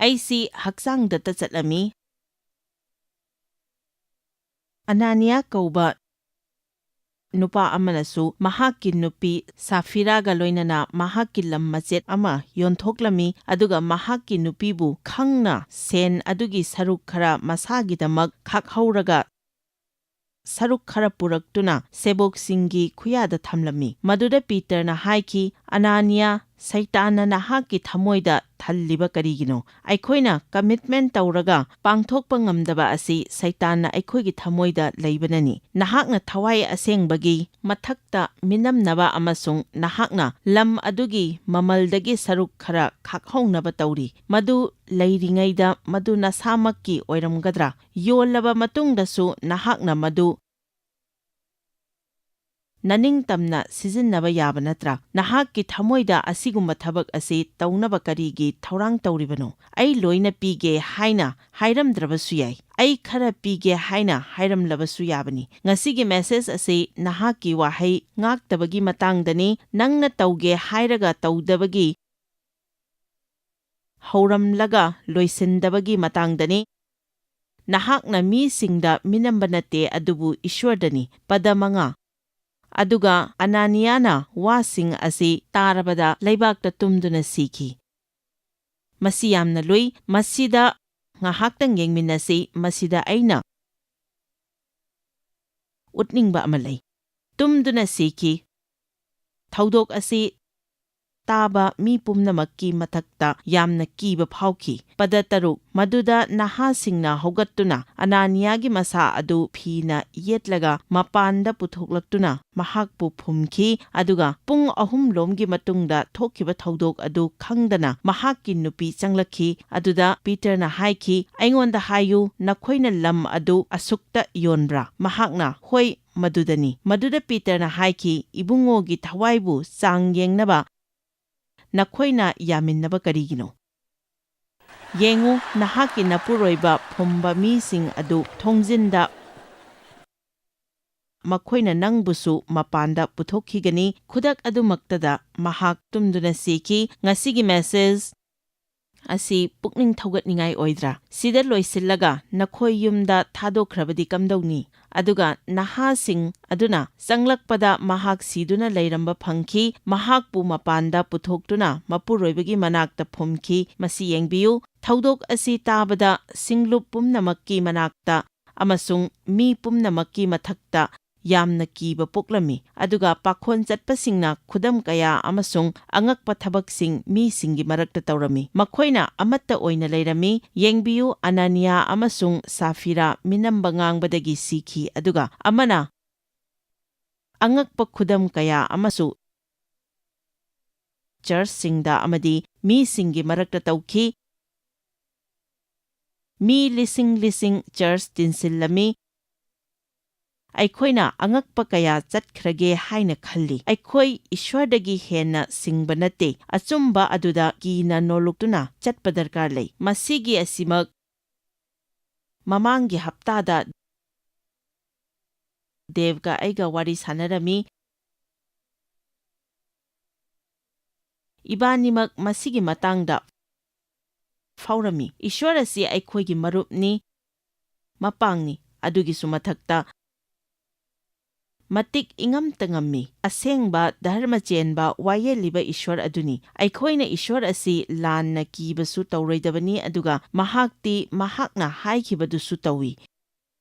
ꯑꯩꯁꯤ ꯍꯛꯆꯥꯡꯗꯇ ꯆꯠꯂꯝꯃꯤ꯫ ꯑꯅꯥꯅꯤꯌꯥ ꯀꯧꯕ ꯅꯨꯄꯥ ꯑꯃꯅꯁꯨ ꯃꯍꯥꯛꯀꯤ ꯅꯨꯄꯤ ꯁꯥꯐꯤꯔꯥꯒ ꯂꯣꯏꯅꯅ ꯃꯍꯥꯛꯀꯤ ꯂꯝ ꯃꯆꯦꯠ ꯑꯃ ꯌꯣꯟꯊꯣꯛꯂꯝꯃꯤ, ꯑꯗꯨꯒ ꯃꯍꯥꯛꯀꯤ ꯅꯨꯄꯤꯕꯨ ꯈꯪꯅ ꯁꯦꯟ ꯑꯗꯨꯒꯤ ꯁꯔꯨꯛ ꯈꯔ ꯃꯁꯥꯒꯤꯗꯃꯛ ꯈꯥꯛꯍꯧꯔꯒ ꯁꯔꯨꯛ ꯈꯔ ꯄꯨꯔꯛꯇꯨꯅ ꯁꯦꯕꯣꯛꯁꯤꯡꯒꯤ ꯈꯨꯌꯥꯗ ꯊꯝꯂꯝꯃꯤ꯫ ꯃꯗꯨꯗ ꯄꯤꯇꯔꯅ ꯍꯥꯏꯈꯤ, "ꯑꯅꯥꯅꯤꯌꯥ, ꯁꯩꯇꯥꯟꯅ ꯅꯍꯥꯛꯀꯤ ꯊꯃꯣꯏꯗ ꯊꯜꯂꯤꯕ ꯀꯔꯤꯒꯤꯅꯣ? ꯑꯩꯈꯣꯏꯅ ꯀꯃꯤꯠꯃꯦꯟ ꯇꯧꯔꯒ ꯄꯥꯡꯊꯣꯛꯄ ꯉꯝꯗꯕ ꯑꯁꯤ ꯁꯩꯇꯥꯟꯅ ꯑꯩꯈꯣꯏꯒꯤ ꯊꯃꯣꯏꯗ ꯂꯩꯕꯅꯅꯤ꯫ ꯅꯍꯥꯛꯅ ꯊꯋꯥꯏ ꯑꯁꯦꯡꯕꯒꯤ ꯃꯊꯛꯇ ꯃꯤꯅꯝꯅꯕ ꯑꯃꯁꯨꯡ ꯅꯍꯥꯛꯅ ꯂꯝ ꯑꯗꯨꯒꯤ ꯃꯃꯜꯗꯒꯤ ꯁꯔꯨꯛ ꯈꯔ ꯈꯥꯛꯍꯧꯅꯕ ꯇꯧꯔꯤ꯫ ꯃꯗꯨ ꯂꯩꯔꯤꯉꯩꯗ ꯃꯗꯨ ꯅꯁꯥꯃꯛꯀꯤ ꯑꯣꯏꯔꯝꯒꯗ꯭ꯔꯥ? ꯌꯣꯜꯂꯕ ꯃꯇꯨꯡꯗꯁꯨ ꯅꯍꯥꯛꯅ ꯃꯗꯨ ꯅꯅꯤꯡꯇꯝꯅ ꯁꯤꯖꯤꯟꯅꯕ ꯌꯥꯕ ꯅꯠꯇ꯭ꯔꯥ? ꯅꯍꯥꯛꯀꯤ ꯊꯃꯣꯏꯗ ꯑꯁꯤꯒꯨꯝꯕ ꯊꯕꯛ ꯑꯁꯤ ꯇꯧꯅꯕ ꯀꯔꯤꯒꯤ ꯊꯧꯔꯥꯡ ꯇꯧꯔꯤꯕꯅꯣ? ꯑꯩ ꯂꯣꯏꯅ ꯄꯤꯒꯦ ꯍꯥꯏꯅ ꯍꯥꯏꯔꯝꯗ꯭ꯔꯕꯁꯨ ꯌꯥꯏ꯫ ꯑꯩ ꯈꯔ ꯄꯤꯒꯦ ꯍꯥꯏꯅ ꯍꯥꯏꯔꯝꯂꯕꯁꯨ ꯌꯥꯕꯅꯤ꯫ ꯉꯁꯤꯒꯤ ꯃꯦꯁꯦꯖ ꯑꯁꯤ ꯅꯍꯥꯛꯀꯤ ꯋꯥꯍꯩ ꯉꯥꯛꯇꯕꯒꯤ ꯃꯇꯥꯡꯗꯅꯤ, ꯅꯪꯅ ꯇꯧꯒꯦ ꯍꯥꯏꯔꯒ ꯇꯧꯗꯕꯒꯤ, ꯍꯧꯔꯝꯂꯒ ꯂꯣꯏꯁꯤꯟꯗꯕꯒꯤ ꯃꯇꯥꯡꯗꯅꯤ꯫ ꯅꯍꯥꯛꯅ ꯃꯤꯁꯤꯡꯗ ꯃꯤꯅꯝꯕ ꯅꯠꯇꯦ, ꯑꯗꯨꯕꯨ ꯏꯁ꯭ꯋꯔꯗꯅꯤ"꯫ ꯄꯗ ꯃꯉꯥ꯫ ꯑꯗꯨꯒ ꯑꯅꯥꯅꯤꯌꯥꯅ ꯋꯥꯁꯤꯡ ꯑꯁꯤ ꯇꯥꯔꯕꯗ ꯂꯩꯕꯥꯛꯇ ꯇꯨꯝꯗꯨꯅ ꯁꯤꯈꯤ꯫ ꯃꯁꯤ ꯌꯥꯝꯅ ꯂꯨꯏ꯫ ꯃꯁꯤꯗ ꯉꯥꯏꯍꯥꯛꯇꯪ ꯌꯦꯡꯃꯤꯟꯅꯁꯤ꯫ ꯃꯁꯤꯗ ꯑꯩꯅ ꯎꯠꯅꯤꯡꯕ ꯑꯃ ꯂꯩ꯫ ꯇꯨꯝꯗꯨꯅ ꯁꯤꯈꯤ꯫ ꯊꯧꯗꯣꯛ ꯑꯁꯤ ꯇꯥꯕ ꯃꯤ ꯄꯨꯝꯅꯃꯛꯀꯤ ꯃꯊꯛꯇ ꯌꯥꯝꯅ ꯀꯤꯕ ꯐꯥꯎꯈꯤ꯫ ꯄꯗ ꯇꯔꯨꯛ, ꯃꯗꯨꯗ ꯅꯍꯥꯁꯤꯡꯅ ꯍꯧꯒꯠꯇꯨꯅ ꯑꯅꯥꯅꯤꯌꯥꯒꯤ ꯃꯁꯥ ꯑꯗꯨ ꯐꯤꯅ ꯌꯦꯠꯂꯒ ꯃꯄꯥꯟꯗ ꯄꯨꯊꯣꯛꯂꯛꯇꯨꯅ ꯃꯍꯥꯛꯄꯨ ꯐꯨꯝꯈꯤ, ꯑꯗꯨꯒ ꯄꯨꯡ ꯑꯍꯨꯝ ꯂꯣꯝꯒꯤ ꯃꯇꯨꯡꯗ ꯊꯣꯛꯈꯤꯕ ꯊꯧꯗꯣꯛ ꯑꯗꯨ ꯈꯪꯗꯅ ꯃꯍꯥꯛꯀꯤ ꯅꯨꯄꯤ ꯆꯪꯂꯛꯈꯤ꯫ ꯑꯗꯨꯗ ꯄꯤꯇꯔꯅ ꯍꯥꯏꯈꯤ, "ꯑꯩꯉꯣꯟꯗ ꯍꯥꯏꯌꯨ, ꯅꯈꯣꯏꯅ ꯂꯝ ꯑꯗꯨ ꯑꯁꯨꯛꯇ ꯌꯣꯟꯕ꯭ꯔꯥ?" ꯃꯍꯥꯛꯅ, "ꯍꯣꯏ, ꯃꯗꯨꯗꯅꯤ"꯫ ꯃꯗꯨꯗ ꯄꯤꯇꯔꯅ ꯍꯥꯏꯈꯤ, "ꯏꯕꯨꯡꯉꯣꯒꯤ ꯊꯋꯥꯏꯕꯨ ꯆꯥꯡ ꯌꯦꯡꯅꯕ ꯅꯈꯣꯏꯅ ꯌꯥꯃꯤꯟꯅꯕ ꯀꯔꯤꯒꯤꯅꯣ? ꯌꯦꯡꯉꯨ, ꯅꯍꯥꯛꯀꯤ ꯅꯄꯨꯔꯣꯏꯕ ꯐꯨꯝꯕ ꯃꯤꯁꯤꯡ ꯑꯗꯨ ꯊꯣꯡꯖꯤꯟꯗ ꯃꯈꯣꯏꯅ ꯅꯪꯕꯨꯁꯨ ꯃꯄꯥꯟꯗ ꯄꯨꯊꯣꯛꯈꯤꯒꯅꯤ"꯫ ꯈꯨꯗꯛ ꯑꯗꯨꯃꯛꯇꯗ ꯃꯍꯥꯛ ꯇꯨꯝꯗꯨꯅ ꯁꯤꯈꯤ꯫ ꯉꯁꯤꯒꯤ ꯃꯦꯁꯦꯖ ꯑꯁꯤ ꯄꯨꯛꯅꯤꯡ ꯊꯧꯒꯠꯅꯤꯡꯉꯥꯏ ꯑꯣꯏꯗ꯭ꯔꯥ? ꯁꯤꯗ ꯂꯣꯏꯁꯤꯜꯂꯒ ꯅꯈꯣꯏ ꯌꯨꯝꯗ ꯊꯥꯗꯣꯛꯈ꯭ꯔꯕꯗꯤ ꯀꯝꯗꯧꯅꯤ? ꯑꯗꯨꯒ ꯅꯍꯥꯁꯤꯡ ꯑꯗꯨꯅ ꯆꯪꯂꯛꯄꯗ ꯃꯍꯥꯛ ꯁꯤꯗꯨꯅ ꯂꯩꯔꯝꯕ ꯐꯪꯈꯤ꯫ ꯃꯍꯥꯛꯄꯨ ꯃꯄꯥꯟꯗ ꯄꯨꯊꯣꯛꯇꯨꯅ ꯃꯄꯨꯔꯣꯏꯕꯒꯤ ꯃꯅꯥꯛꯇ ꯐꯨꯝꯈꯤ꯫ ꯃꯁꯤ ꯌꯦꯡꯕꯤꯌꯨ꯫ ꯊꯧꯗꯣꯛ ꯑꯁꯤ ꯇꯥꯕꯗ ꯁꯤꯡꯂꯨꯞ ꯄꯨꯝꯅꯃꯛꯀꯤ ꯃꯅꯥꯛꯇ ꯑꯃꯁꯨꯡ ꯃꯤ ꯄꯨꯝꯅꯃꯛꯀꯤ ꯃꯊꯛꯇ ꯌꯥꯝꯅ ꯀꯤꯕ ꯄꯣꯛꯂꯝꯃꯤ꯫ ꯑꯗꯨꯒ ꯄꯥꯈꯣꯟ ꯆꯠꯄꯁꯤꯡꯅ ꯈꯨꯗꯝ ꯀꯌꯥ ꯑꯃꯁꯨꯡ ꯑꯉꯛꯄ ꯊꯕꯛꯁꯤꯡ ꯃꯤꯁꯤꯡꯒꯤ ꯃꯔꯛꯇ ꯇꯧꯔꯝꯃꯤ꯫ ꯃꯈꯣꯏꯅ ꯑꯃꯠꯇ ꯑꯣꯏꯅ ꯂꯩꯔꯝꯃꯤ꯫ ꯌꯦꯡꯕꯤꯌꯨ, ꯑꯅꯥꯅꯤꯌꯥ ꯑꯃꯁꯨꯡ ꯁꯥꯐꯤꯔꯥ ꯃꯤꯅꯝꯕ ꯉꯥꯡꯕꯗꯒꯤ ꯁꯤꯈꯤ, ꯑꯗꯨꯒ ꯑꯃꯅ ꯑꯉꯛꯄ ꯈꯨꯗꯝ ꯀꯌꯥ ꯑꯃꯁꯨ ꯆꯔꯆꯁꯤꯡꯗ ꯑꯃꯗꯤ ꯃꯤꯁꯤꯡꯒꯤ ꯃꯔꯛꯇ ꯇꯧꯈꯤ꯫ ꯃꯤ ꯂꯤꯁꯤꯡ ꯂꯤꯁꯤꯡ ꯆꯔꯆ ꯇꯤꯟꯁꯤꯜꯂꯝꯃꯤ꯫ ꯑꯩꯈꯣꯏꯅ ꯑꯉꯛꯄ ꯀꯌꯥ ꯆꯠꯈ꯭ꯔꯒꯦ ꯍꯥꯏꯅ ꯈꯜꯂꯤ꯫ ꯑꯩꯈꯣꯏ ꯏꯁ꯭ꯋꯔꯗꯒꯤ ꯍꯦꯟꯅ ꯁꯤꯡꯕ ꯅꯠꯇꯦ꯫ ꯑꯆꯨꯝꯕ ꯑꯗꯨꯗ ꯀꯤꯅ ꯅꯣꯂꯨꯛꯇꯨꯅ ꯆꯠꯄ ꯗꯔꯀꯥꯔ ꯂꯩ꯫ ꯃꯁꯤꯒꯤ ꯑꯁꯤꯃꯛ ꯃꯃꯥꯡꯒꯤ ꯍꯞꯇꯥꯗ ꯗꯦꯕꯒ ꯑꯩꯒ ꯋꯥꯔꯤ ꯁꯥꯟꯅꯔꯝꯃꯤ꯫ ꯏꯕꯥꯅꯤꯃꯛ ꯃꯁꯤꯒꯤ ꯃꯇꯥꯡꯗ ꯐꯥꯎꯔꯝꯃꯤ꯫ ꯏꯁ꯭ꯋꯔ ꯑꯁꯤ ꯑꯩꯈꯣꯏꯒꯤ ꯃꯔꯨꯞꯅꯤ, ꯃꯄꯥꯡꯅꯤ, ꯑꯗꯨꯒꯤꯁꯨ ꯃꯊꯛꯇ ꯃꯇꯤꯛ ꯏꯉꯝꯇ ꯉꯝꯃꯤ꯫ ꯑꯁꯦꯡꯕ ꯙꯔꯃ ꯆꯦꯟꯕ ꯋꯥꯌꯦꯜꯂꯤꯕ ꯏꯁ꯭ꯋꯔ ꯑꯗꯨꯅꯤ꯫ ꯑꯩꯈꯣꯏꯅ ꯏꯁ꯭ꯋꯔ ꯑꯁꯤ ꯂꯥꯟꯅ ꯀꯤꯕꯁꯨ ꯇꯧꯔꯣꯏꯗꯕꯅꯤ, ꯑꯗꯨꯒ ꯃꯍꯥꯛꯇꯤ ꯃꯍꯥꯛꯅ ꯍꯥꯏꯈꯤꯕꯗꯨꯁꯨ ꯇꯧꯏ꯫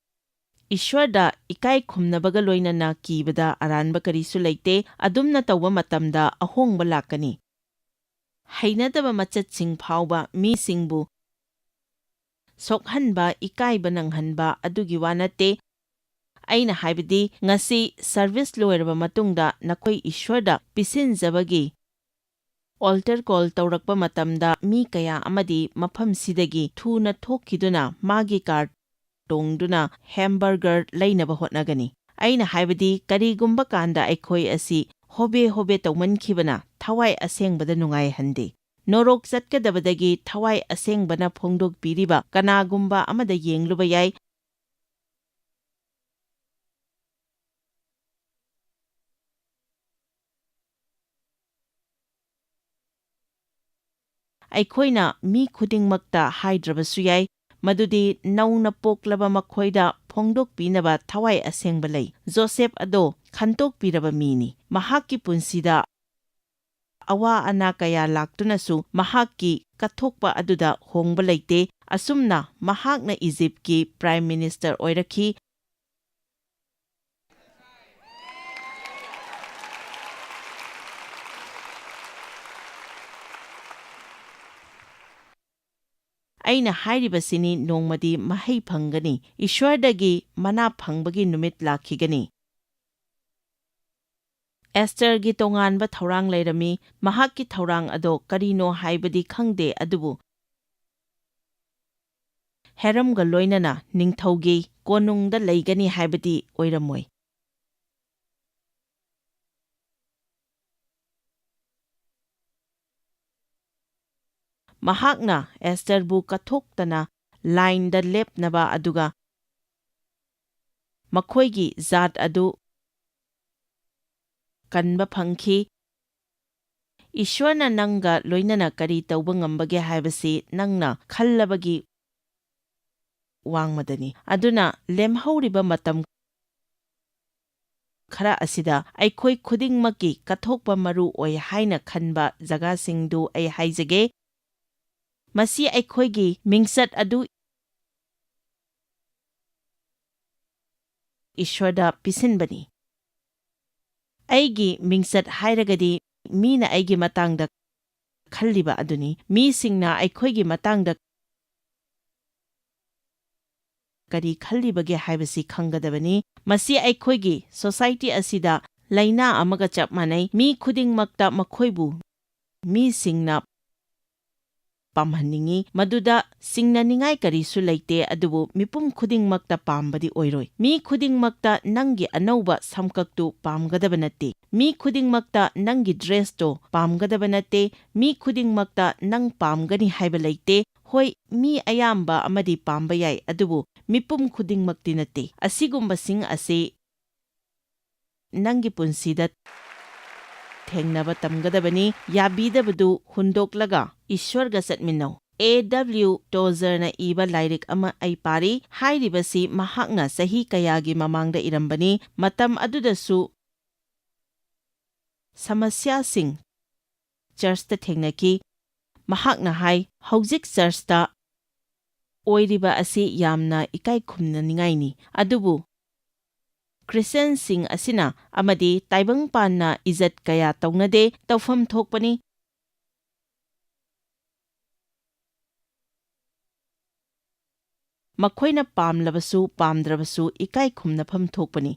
ꯏꯁ꯭ꯋꯔꯗ ꯏꯀꯥꯏ ꯈꯨꯝꯅꯕꯒ ꯂꯣꯏꯅꯅ ꯀꯤꯕꯗ ꯑꯔꯥꯟꯕ ꯀꯔꯤꯁꯨ ꯂꯩꯇꯦ꯫ ꯑꯗꯨꯝꯅ ꯇꯧꯕ ꯃꯇꯝꯗ ꯑꯍꯣꯡꯕ ꯂꯥꯛꯀꯅꯤ꯫ ꯍꯩꯅꯗꯕ ꯃꯆꯠꯁꯤꯡ ꯐꯥꯎꯕ ꯃꯤꯁꯤꯡꯕꯨ ꯁꯣꯛꯍꯟꯕ, ꯏꯀꯥꯏꯕ ꯅꯪꯍꯟꯕ ꯑꯗꯨꯒꯤ ꯋꯥ ꯅꯠꯇꯦ꯫ ꯑꯩꯅ ꯍꯥꯏꯕꯗꯤ, ꯉꯁꯤ ꯁꯔꯚꯤꯁ ꯂꯣꯏꯔꯕ ꯃꯇꯨꯡꯗ ꯅꯈꯣꯏ ꯏꯁ꯭ꯋꯔꯗ ꯄꯤꯁꯤꯟꯖꯕꯒꯤ ꯑꯣꯜꯇꯔ ꯀꯣꯜ ꯇꯧꯔꯛꯄ ꯃꯇꯝꯗ, ꯃꯤ ꯀꯌꯥ ꯑꯃꯗꯤ ꯃꯐꯝꯁꯤꯗꯒꯤ ꯊꯨꯅ ꯊꯣꯛꯈꯤꯗꯨꯅ ꯃꯥꯒꯤ ꯀꯥꯔ ꯇꯣꯡꯗꯨꯅ ꯍꯦꯝꯕꯔꯒꯔ ꯂꯩꯅꯕ ꯍꯣꯠꯅꯒꯅꯤ꯫ ꯑꯩꯅ ꯍꯥꯏꯕꯗꯤ, ꯀꯔꯤꯒꯨꯝꯕ ꯀꯥꯟꯗ ꯑꯩꯈꯣꯏ ꯑꯁꯤ ꯍꯣꯕꯦ ꯍꯣꯕꯦ ꯇꯧꯃꯟꯈꯤꯕꯅ ꯊꯋꯥꯏ ꯑꯁꯦꯡꯕꯗ ꯅꯨꯡꯉꯥꯏꯍꯟꯗꯦ꯫ ꯅꯣꯔꯣꯛ ꯆꯠꯀꯗꯕꯗꯒꯤ ꯊꯋꯥꯏ ꯑꯁꯦꯡꯕꯅ ꯐꯣꯡꯗꯣꯛꯄꯤꯔꯤꯕ ꯀꯅꯥꯒꯨꯝꯕ ꯑꯃꯗ ꯌꯦꯡꯂꯨꯕ ꯌꯥꯏ꯫ ꯑꯩꯈꯣꯏꯅ ꯃꯤ ꯈꯨꯗꯤꯡꯃꯛꯇ ꯍꯥꯏꯗ꯭ꯔꯕꯁꯨ ꯌꯥꯏ, ꯃꯗꯨꯗꯤ ꯅꯧꯅ ꯄꯣꯛꯂꯕ ꯃꯈꯣꯏꯗ ꯐꯣꯡꯗꯣꯛꯄꯤꯅꯕ ꯊꯋꯥꯏ ꯑꯁꯦꯡꯕ ꯂꯩ꯫ ꯖꯣꯁꯦꯐ ꯑꯗꯣ ꯈꯟꯇꯣꯛꯄꯤꯔꯕ ꯃꯤꯅꯤ꯫ ꯃꯍꯥꯛꯀꯤ ꯄꯨꯟꯁꯤꯗ ꯑꯋꯥ ꯑꯅꯥ ꯀꯌꯥ ꯂꯥꯛꯇꯨꯅꯁꯨ ꯃꯍꯥꯛꯀꯤ ꯀꯠꯊꯣꯛꯄ ꯑꯗꯨꯗ ꯍꯣꯡꯕ ꯂꯩꯇꯦ꯫ ꯑꯁꯨꯝꯅ ꯃꯍꯥꯛꯅ ꯏꯖꯤꯞꯀꯤ ꯄ꯭ꯔꯥꯏꯝ ꯃꯤꯅꯤꯁꯇꯔ ꯑꯣꯏꯔꯛꯈꯤ꯫ ꯑꯩꯅ ꯍꯥꯏꯔꯤꯕꯁꯤꯅꯤ, ꯅꯣꯡꯃꯗꯤ ꯃꯍꯩ ꯐꯪꯒꯅꯤ, ꯏꯁ꯭ꯋꯔꯗꯒꯤ ꯃꯅꯥ ꯐꯪꯕꯒꯤ ꯅꯨꯃꯤꯠ ꯂꯥꯛꯈꯤꯒꯅꯤ꯫ ꯑꯦꯁꯇꯔꯒꯤ ꯇꯣꯉꯥꯟꯕ ꯊꯧꯔꯥꯡ ꯂꯩꯔꯝꯃꯤ꯫ ꯃꯍꯥꯛꯀꯤ ꯊꯧꯔꯥꯡ ꯑꯗꯣ ꯀꯔꯤꯅꯣ ꯍꯥꯏꯕꯗꯤ ꯈꯪꯗꯦ, ꯑꯗꯨꯕꯨ ꯍꯦꯔꯝꯒ ꯂꯣꯏꯅꯅ ꯅꯤꯡꯊꯧꯒꯤ ꯀꯣꯅꯨꯡꯗ ꯂꯩꯒꯅꯤ ꯍꯥꯏꯕꯗꯤ ꯑꯣꯏꯔꯝꯃꯣꯏ꯫ ꯃꯍꯥꯛꯅ ꯑꯦꯁꯇꯔꯕꯨ ꯀꯠꯊꯣꯛꯇꯅ ꯂꯥꯏꯟꯗ ꯂꯦꯞꯅꯕ, ꯑꯗꯨꯒ ꯃꯈꯣꯏꯒꯤ ꯖꯥꯠ ꯑꯗꯨ ꯀꯟꯕ ꯐꯪꯈꯤ꯫ ꯏꯁ꯭ꯋꯔꯅ ꯅꯪꯒ ꯂꯣꯏꯅꯅ ꯀꯔꯤ ꯇꯧꯕ ꯉꯝꯕꯒꯦ ꯍꯥꯏꯕꯁꯤ ꯅꯪꯅ ꯈꯜꯂꯕꯒꯤ ꯋꯥꯡꯃꯗꯅꯤ꯫ ꯑꯗꯨꯅ ꯂꯦꯝꯍꯧꯔꯤꯕ ꯃꯇꯝ ꯈꯔ ꯑꯁꯤꯗ ꯑꯩꯈꯣꯏ ꯈꯨꯗꯤꯡꯃꯛꯀꯤ ꯀꯠꯊꯣꯛꯄ ꯃꯔꯨ ꯑꯣꯏ ꯍꯥꯏꯅ ꯈꯟꯕ ꯖꯒꯥꯁꯤꯡꯗꯨ ꯑꯩ ꯍꯥꯏꯖꯒꯦ꯫ ꯃꯁꯤ ꯑꯩꯈꯣꯏꯒꯤ ꯃꯤꯡꯆꯠ ꯑꯗꯨ ꯏꯁ꯭ꯋꯔꯗ ꯄꯤꯁꯤꯟꯕꯅꯤ꯫ ꯑꯩꯒꯤ ꯃꯤꯡꯆꯠ ꯍꯥꯏꯔꯒꯗꯤ ꯃꯤꯅ ꯑꯩꯒꯤ ꯃꯇꯥꯡꯗ ꯈꯜꯂꯤꯕ ꯑꯗꯨꯅꯤ꯫ ꯃꯤꯁꯤꯡꯅ ꯑꯩꯈꯣꯏꯒꯤ ꯃꯇꯥꯡꯗ ꯀꯔꯤ ꯈꯜꯂꯤꯕꯒꯦ ꯍꯥꯏꯕꯁꯤ ꯈꯪꯒꯗꯕꯅꯤ꯫ ꯃꯁꯤ ꯑꯩꯈꯣꯏꯒꯤ ꯁꯣꯁꯥꯏꯇꯤ ꯑꯁꯤꯗ ꯂꯥꯏꯅꯥ ꯑꯃꯒ ꯆꯞ ꯃꯥꯟꯅꯩ꯫ ꯃꯤ ꯈꯨꯗꯤꯡꯃꯛꯇ ꯃꯈꯣꯏꯕꯨ ꯃꯤꯁꯤꯡꯅ ꯄꯥꯝꯍꯟꯅꯤꯡꯏ꯫ ꯃꯗꯨꯗ ꯆꯤꯡꯅꯅꯤꯡꯉꯥꯏ ꯀꯔꯤꯁꯨ ꯂꯩꯇꯦ, ꯑꯗꯨꯕꯨ ꯃꯤꯄꯨꯝ ꯈꯨꯗꯤꯡꯃꯛꯇ ꯄꯥꯝꯕꯗꯤ ꯑꯣꯏꯔꯣꯏ꯫ ꯃꯤ ꯈꯨꯗꯤꯡꯃꯛꯇ ꯅꯪꯒꯤ ꯑꯅꯧꯕ ꯁꯝꯀꯛꯇꯨ ꯄꯥꯝꯒꯗꯕ ꯅꯠꯇꯦ꯫ ꯃꯤ ꯈꯨꯗꯤꯡꯃꯛꯇ ꯅꯪꯒꯤ ꯗ꯭ꯔꯦꯁꯇꯣ ꯄꯥꯝꯒꯗꯕ ꯅꯠꯇꯦ꯫ ꯃꯤ ꯈꯨꯗꯤꯡꯃꯛꯇ ꯅꯪ ꯄꯥꯝꯒꯅꯤ ꯍꯥꯏꯕ ꯂꯩꯇꯦ꯫ ꯍꯣꯏ, ꯃꯤ ꯑꯌꯥꯝꯕ ꯑꯃꯗꯤ ꯄꯥꯝꯕ ꯌꯥꯏ, ꯑꯗꯨꯕꯨ ꯃꯤꯄꯨꯝ ꯈꯨꯗꯤꯡꯃꯛꯇꯤ ꯅꯠꯇꯦ꯫ ꯑꯁꯤꯒꯨꯝꯕꯁꯤꯡ ꯑꯁꯤ ꯅꯪꯒꯤ ꯄꯨꯟꯁꯤꯗ ꯊꯦꯡꯅꯕ ꯇꯝꯒꯗꯕꯅꯤ꯫ ꯌꯥꯕꯤꯗꯕꯗꯨ ꯍꯨꯟꯗꯣꯛꯂꯒ ꯏꯁ꯭ꯋꯔꯒ ꯆꯠꯃꯤꯟꯅꯧ꯫ ꯑꯦ ꯗꯕ꯭ꯂꯤꯎ ꯇꯣꯖꯔꯅ ꯏꯕ ꯂꯥꯏꯔꯤꯛ ꯑꯃ ꯑꯩ ꯄꯥꯔꯤ꯫ ꯍꯥꯏꯔꯤꯕꯁꯤ ꯃꯍꯥꯛꯅ ꯆꯍꯤ ꯀꯌꯥꯒꯤ ꯃꯃꯥꯡꯗ ꯏꯔꯝꯕꯅꯤ꯫ ꯃꯇꯝ ꯑꯗꯨꯗꯁꯨ ꯁꯃꯁ꯭ꯌꯥꯁꯤꯡ ꯆꯔꯆꯇ ꯊꯦꯡꯅꯈꯤ꯫ ꯃꯍꯥꯛꯅ ꯍꯥꯏ, "ꯍꯧꯖꯤꯛ ꯆꯔꯆꯇ ꯑꯣꯏꯔꯤꯕ ꯑꯁꯤ ꯌꯥꯝꯅ ꯏꯀꯥꯏ ꯈꯨꯝꯅꯅꯤꯡꯉꯥꯏꯅꯤ, ꯑꯗꯨꯕꯨ ꯈ꯭ꯔꯤꯁꯇꯤꯌꯥꯟꯁꯤꯡ ꯑꯁꯤꯅ ꯑꯃꯗꯤ ꯇꯥꯏꯕꯪꯄꯥꯟꯅ ꯏꯖꯠ ꯀꯌꯥ ꯇꯧꯅꯗꯦ, ꯇꯧꯐꯝ ꯊꯣꯛꯄꯅꯤ꯫ ꯃꯈꯣꯏꯅ ꯄꯥꯝꯂꯕꯁꯨ ꯄꯥꯝꯗ꯭ꯔꯕꯁꯨ ꯏꯀꯥꯏ ꯈꯨꯝꯅꯐꯝ ꯊꯣꯛꯄꯅꯤ꯫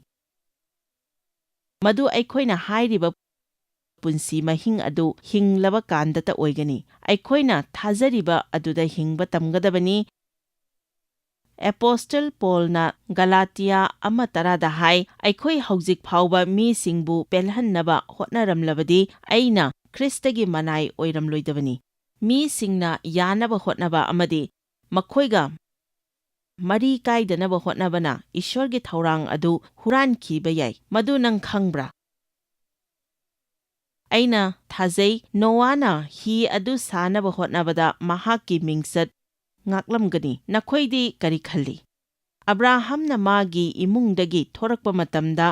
ꯃꯗꯨ ꯑꯩꯈꯣꯏꯅ ꯍꯥꯏꯔꯤꯕ ꯄꯨꯟꯁꯤ ꯃꯍꯤꯡ ꯑꯗꯨ ꯍꯤꯡꯂꯕ ꯀꯥꯟꯗꯇ ꯑꯣꯏꯒꯅꯤ꯫ ꯑꯩꯈꯣꯏꯅ ꯊꯥꯖꯔꯤꯕ ꯑꯗꯨꯗ ꯍꯤꯡꯕ ꯇꯝꯒꯗꯕꯅꯤ꯫" ꯑꯦꯄꯣꯁꯇꯜ ꯄꯣꯜꯅ ꯒꯂꯥꯇꯤꯌꯥ ꯑꯃ ꯇꯔꯥꯗ ꯍꯥꯏ, "ꯑꯩꯈꯣꯏ ꯍꯧꯖꯤꯛ ꯐꯥꯎꯕ ꯃꯤꯁꯤꯡꯕꯨ ꯄꯦꯜꯍꯟꯅꯕ ꯍꯣꯠꯅꯔꯝꯂꯕꯗꯤ ꯑꯩꯅ ꯈ꯭ꯔꯤꯁꯇꯒꯤ ꯃꯅꯥꯏ ꯑꯣꯏꯔꯝꯂꯣꯏꯗꯕꯅꯤ꯫" ꯃꯤꯁꯤꯡꯅ ꯌꯥꯅꯕ ꯍꯣꯠꯅꯕ ꯑꯃꯗꯤ ꯃꯈꯣꯏꯒ ꯃꯔꯤ ꯀꯥꯏꯗꯅꯕ ꯍꯣꯠꯅꯕꯅ ꯏꯁ꯭ꯋꯔꯒꯤ ꯊꯧꯔꯥꯡ ꯑꯗꯨ ꯍꯨꯔꯥꯟꯈꯤꯕ ꯌꯥꯏ꯫ ꯃꯗꯨ ꯅꯪ ꯈꯪꯕ꯭ꯔꯥ? ꯑꯩꯅ ꯊꯥꯖꯩ, ꯅꯣꯋꯥꯅ ꯍꯤ ꯑꯗꯨ ꯁꯥꯅꯕ ꯍꯣꯠꯅꯕꯗ ꯃꯍꯥꯛꯀꯤ ꯃꯤꯡꯆꯠ ꯉꯥꯛꯂꯝꯒꯅꯤ꯫ ꯅꯈꯣꯏꯗꯤ ꯀꯔꯤ ꯈꯜꯂꯤ? ꯑꯕ꯭ꯔꯥꯍꯝꯅ ꯃꯥꯒꯤ ꯏꯃꯨꯡꯗꯒꯤ ꯊꯣꯔꯛꯄ ꯃꯇꯝꯗ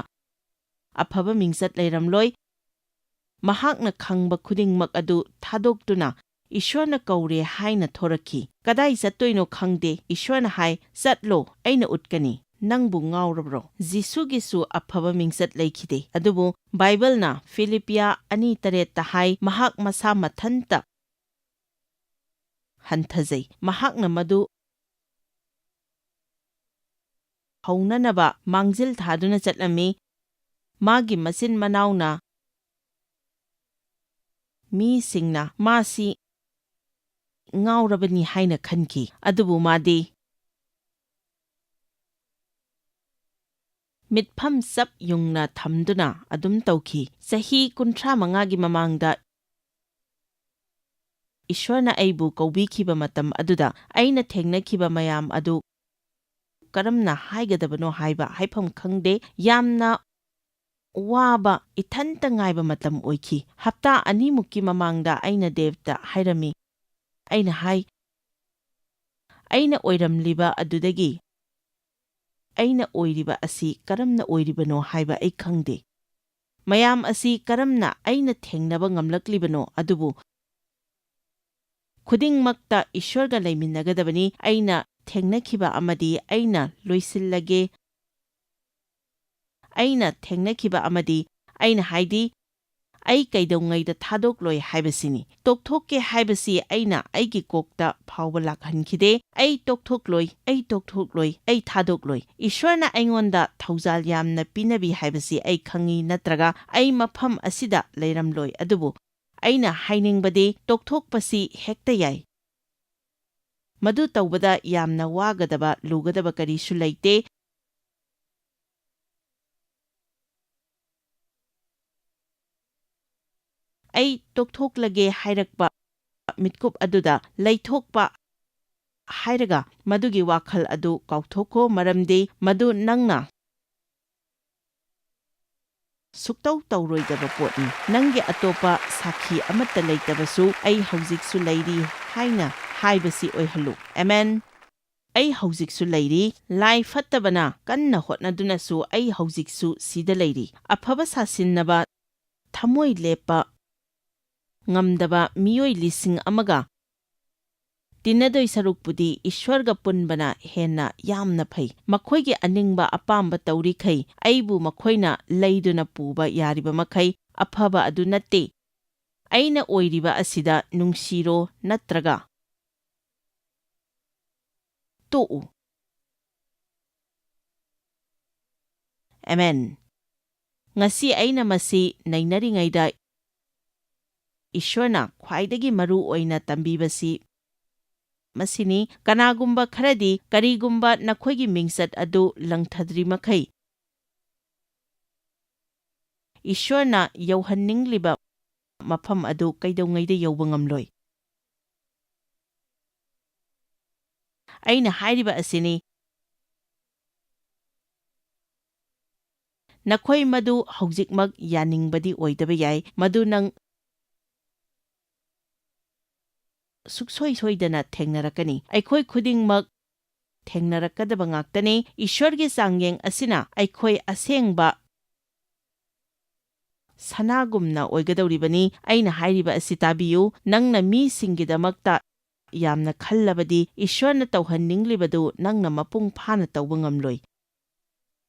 ꯑꯐꯕ ꯃꯤꯡꯆꯠ ꯂꯩꯔꯝꯂꯣꯏ꯫ ꯃꯍꯥꯛꯅ ꯈꯪꯕ ꯈꯨꯗꯤꯡꯃꯛ ꯑꯗꯨ ꯊꯥꯗꯣꯛꯇꯨꯅ ꯏꯁ꯭ꯋꯔꯅ ꯀꯧꯔꯦ ꯍꯥꯏꯅ ꯊꯣꯔꯛꯈꯤ꯫ "ꯀꯗꯥꯏ ꯆꯠꯇꯣꯏꯅꯣ ꯈꯪꯗꯦ꯫" ꯏꯁ꯭ꯋꯔꯅ ꯍꯥꯏ, "ꯆꯠꯂꯣ, ꯑꯩꯅ ꯎꯠꯀꯅꯤ꯫ ꯅꯪꯕꯨ ꯉꯥꯎꯔꯕ꯭ꯔꯣ?" ꯖꯤꯁꯨꯒꯤꯁꯨ ꯑꯐꯕ ꯃꯤꯡꯆꯠ ꯂꯩꯈꯤꯗꯦ꯫ ꯑꯗꯨꯕꯨ ꯕꯥꯏꯕꯜꯅ ꯐꯤꯂꯤꯄꯤꯌꯥ ꯑꯅꯤ ꯇꯔꯦꯠꯇ ꯍꯥꯏ, ꯃꯍꯥꯛ ꯃꯁꯥ ꯃꯊꯟꯇ ꯍꯟꯊꯖꯩ꯫ ꯃꯍꯥꯛꯅ ꯃꯗꯨ ꯍꯧꯅꯅꯕ ꯃꯥꯡꯖꯤꯜ ꯊꯥꯗꯨꯅ ꯆꯠꯂꯝꯃꯤ꯫ ꯃꯥꯒꯤ ꯃꯆꯤꯟ ꯃꯅꯥꯎꯅ ꯃꯤꯁꯤꯡꯅ ꯃꯥꯁꯤ ꯉꯥꯎꯔꯕꯅꯤ ꯍꯥꯏꯅ ꯈꯟꯈꯤ, ꯑꯗꯨꯕꯨ ꯃꯥꯗꯤ ꯃꯤꯠꯐꯝ ꯆꯞ ꯌꯨꯡꯅ ꯊꯝꯗꯨꯅ ꯑꯗꯨꯝ ꯇꯧꯈꯤ꯫ ꯆꯍꯤ ꯀꯨꯟꯊ꯭ꯔꯥ ꯃꯉꯥꯒꯤ ꯃꯃꯥꯡꯗ ꯏꯁ꯭ꯋꯔꯅ ꯑꯩꯕꯨ ꯀꯧꯕꯤꯈꯤꯕ ꯃꯇꯝ ꯑꯗꯨꯗ ꯑꯩꯅ ꯊꯦꯡꯅꯈꯤꯕ ꯃꯌꯥꯝ ꯑꯗꯨ ꯀꯔꯝꯅ ꯍꯥꯏꯒꯗꯕꯅꯣ ꯍꯥꯏꯕ ꯍꯥꯏꯐꯝ ꯈꯪꯗꯦ꯫ ꯌꯥꯝꯅ ꯋꯥꯕ, ꯏꯊꯟꯇ ꯉꯥꯏꯕ ꯃꯇꯝ ꯑꯣꯏꯈꯤ꯫ ꯍꯞꯇꯥ ꯑꯅꯤꯃꯨꯛꯀꯤ ꯃꯃꯥꯡꯗ ꯑꯩꯅ ꯗꯦꯕꯇ ꯍꯥꯏꯔꯝꯃꯤ꯫ ꯑꯩꯅ ꯍꯥꯏ, ꯑꯩꯅ ꯑꯣꯏꯔꯝꯂꯤꯕ ꯑꯗꯨꯗꯒꯤ ꯑꯩꯅ ꯑꯣꯏꯔꯤꯕ ꯑꯁꯤ ꯀꯔꯝꯅ ꯑꯣꯏꯔꯤꯕꯅꯣ ꯍꯥꯏꯕ ꯑꯩ ꯈꯪꯗꯦ꯫ ꯃꯌꯥꯝ ꯑꯁꯤ ꯀꯔꯝꯅ ꯑꯩꯅ ꯊꯦꯡꯅꯕ ꯉꯝꯂꯛꯂꯤꯕꯅꯣ, ꯑꯗꯨꯕꯨ ꯈꯨꯗꯤꯡꯃꯛꯇ ꯏꯁ꯭ꯋꯔꯒ ꯂꯩꯃꯤꯟꯅꯒꯗꯕꯅꯤ꯫ ꯑꯩꯅ ꯊꯦꯡꯅꯈꯤꯕ ꯑꯃꯗꯤ ꯑꯩꯅ ꯂꯣꯏꯁꯤꯜꯂꯒꯦ꯫ ꯑꯩꯅ ꯊꯦꯡꯅꯈꯤꯕ ꯑꯃꯗꯤ ꯑꯩꯅ ꯍꯥꯏꯗꯤ, ꯑꯩ ꯀꯩꯗꯧꯉꯩꯗ ꯊꯥꯗꯣꯛꯂꯣꯏ ꯍꯥꯏꯕꯁꯤꯅꯤ꯫ ꯇꯣꯛꯊꯣꯛꯀꯦ ꯍꯥꯏꯕꯁꯤ ꯑꯩꯅ ꯑꯩꯒꯤ ꯀꯣꯛꯇ ꯐꯥꯎꯕ ꯂꯥꯛꯍꯟꯈꯤꯗꯦ꯫ "ꯑꯩ ꯇꯣꯛꯊꯣꯛꯂꯣꯏ, ꯑꯩ ꯇꯣꯛꯊꯣꯛꯂꯣꯏ, ꯑꯩ ꯊꯥꯗꯣꯛꯂꯣꯏ꯫ ꯏꯁ꯭ꯋꯔꯅ ꯑꯩꯉꯣꯟꯗ ꯊꯧꯖꯥꯜ ꯌꯥꯝꯅ ꯄꯤꯅꯕꯤ ꯍꯥꯏꯕꯁꯤ ꯑꯩ ꯈꯪꯏ, ꯅꯠꯇ꯭ꯔꯒ ꯑꯩ ꯃꯐꯝ ꯑꯁꯤꯗ ꯂꯩꯔꯝꯂꯣꯏ꯫ ꯑꯗꯨꯕꯨ ꯑꯩꯅ ꯍꯥꯏꯅꯤꯡꯕꯗꯤ, ꯇꯣꯛꯊꯣꯛꯄꯁꯤ ꯍꯦꯛꯇ ꯌꯥꯏ꯫ ꯃꯗꯨ ꯇꯧꯕꯗ ꯌꯥꯝꯅ ꯋꯥꯒꯗꯕ, ꯂꯨꯒꯗꯕ ꯀꯔꯤꯁꯨ ꯂꯩꯇꯦ꯫ ꯑꯩ ꯇꯣꯛꯊꯣꯛꯂꯒꯦ ꯍꯥꯏꯔꯛꯄ ꯃꯤꯠꯀꯨꯞ ꯑꯗꯨꯗ ꯂꯩꯊꯣꯛꯄ ꯍꯥꯏꯔꯒ ꯃꯗꯨꯒꯤ ꯋꯥꯈꯜ ꯑꯗꯨ ꯀꯥꯎꯊꯣꯛꯈꯣ, ꯃꯔꯝꯗꯤ ꯃꯗꯨ ꯅꯪꯅ ꯁꯨꯛꯇꯧ ꯇꯧꯔꯣꯏꯗꯕ ꯄꯣꯠꯅꯤ꯫ ꯅꯪꯒꯤ ꯑꯇꯣꯞꯄ ꯁꯥꯈꯤ ꯑꯃꯠꯇ ꯂꯩꯇꯕꯁꯨ ꯑꯩ ꯍꯧꯖꯤꯛꯁꯨ ꯂꯩꯔꯤ ꯍꯥꯏꯅ ꯍꯥꯏꯕꯁꯤ ꯑꯣꯏꯍꯜꯂꯨ꯫ ꯑꯃꯦꯟ꯫ "ꯑꯩ ꯍꯧꯖꯤꯛꯁꯨ ꯂꯩꯔꯤ꯫ ꯂꯥꯏ ꯐꯠꯇꯕꯅ ꯀꯟꯅ ꯍꯣꯠꯅꯗꯨꯅꯁꯨ ꯑꯩ ꯍꯧꯖꯤꯛꯁꯨ ꯁꯤꯗ ꯂꯩꯔꯤ꯫" ꯑꯐꯕ ꯁꯥꯁꯤꯟꯅꯕ ꯊꯃꯣꯏ ꯂꯦꯞꯄ ꯉꯝꯗꯕ ꯃꯤꯑꯣꯏ ꯂꯤꯁꯤꯡ ꯑꯃꯒ ꯇꯤꯟꯅꯗꯣꯏ ꯁꯔꯨꯛꯄꯨꯗꯤ ꯏꯁ꯭ꯋꯔꯒ ꯄꯨꯟꯕꯅ ꯍꯦꯟꯅ ꯌꯥꯝꯅ ꯐꯩ꯫ ꯃꯈꯣꯏꯒꯤ ꯑꯅꯤꯡꯕ ꯑꯄꯥꯝꯕ ꯇꯧꯔꯤꯈꯩ ꯑꯩꯕꯨ ꯃꯈꯣꯏꯅ ꯂꯩꯗꯨꯅ ꯄꯨꯕ ꯌꯥꯔꯤꯕ ꯃꯈꯩ ꯑꯐꯕ ꯑꯗꯨ ꯅꯠꯇꯦ꯫ ꯑꯩꯅ ꯑꯣꯏꯔꯤꯕ ꯑꯁꯤꯗ ꯅꯨꯡꯁꯤꯔꯣ ꯅꯠꯇ꯭ꯔꯒ ꯇꯣꯛꯎ꯫ ꯑꯃꯦꯟ꯫ ꯉꯁꯤ ꯑꯩꯅ ꯃꯁꯤ ꯅꯩꯅꯔꯤꯉꯩꯗ ꯏꯁ꯭ꯋꯔꯅ ꯈ꯭ꯋꯥꯏꯗꯒꯤ ꯃꯔꯨ ꯑꯣꯏꯅ ꯇꯝꯕꯤꯕꯁꯤ ꯃꯁꯤꯅꯤ, "ꯀꯅꯥꯒꯨꯝꯕ ꯈꯔꯗꯤ ꯀꯔꯤꯒꯨꯝꯕ ꯅꯈꯣꯏꯒꯤ ꯃꯤꯡꯆꯠ ꯑꯗꯨ ꯂꯪꯊꯗ꯭ꯔꯤ ꯃꯈꯩ, ꯏꯁ꯭ꯋꯔꯅ ꯌꯧꯍꯟꯅꯤꯡꯂꯤꯕ ꯃꯐꯝ ꯑꯗꯨ ꯀꯩꯗꯧꯉꯩꯗ ꯌꯧꯕ ꯉꯝꯂꯣꯏ꯫" ꯑꯩꯅ ꯍꯥꯏꯔꯤꯕ ꯑꯁꯤꯅꯤ, ꯅꯈꯣꯏ ꯃꯗꯨ ꯍꯧꯖꯤꯛꯃꯛ ꯌꯥꯅꯤꯡꯕꯗꯤ ꯑꯣꯏꯗꯕ ꯌꯥꯏ, ꯃꯗꯨ ꯅꯪ ꯁꯨꯛꯁꯣꯏ ꯁꯣꯏꯗꯅ ꯊꯦꯡꯅꯔꯛꯀꯅꯤ꯫ ꯑꯩꯈꯣꯏ ꯈꯨꯗꯤꯡꯃꯛ ꯊꯦꯡꯅꯔꯛꯀꯗꯕ ꯉꯥꯛꯇꯅꯤ꯫ ꯏꯁ꯭ꯋꯔꯒꯤ ꯆꯥꯡꯌꯦꯡ ꯑꯁꯤꯅ ꯑꯩꯈꯣꯏ ꯑꯁꯦꯡꯕ ꯁꯅꯥꯒꯨꯝꯅ ꯑꯣꯏꯒꯗꯧꯔꯤꯕꯅꯤ꯫ ꯑꯩꯅ ꯍꯥꯏꯔꯤꯕ ꯑꯁꯤ ꯇꯥꯕꯤꯌꯨ꯫ ꯅꯪꯅ ꯃꯤꯁꯤꯡꯒꯤꯗꯃꯛꯇ ꯌꯥꯝꯅ ꯈꯜꯂꯕꯗꯤ, ꯏꯁ꯭ꯋꯔꯅ ꯇꯧꯍꯟꯅꯤꯡꯂꯤꯕꯗꯨ ꯅꯪꯅ ꯃꯄꯨꯡ ꯐꯥꯅ ꯇꯧꯕ ꯉꯝꯂꯣꯏ꯫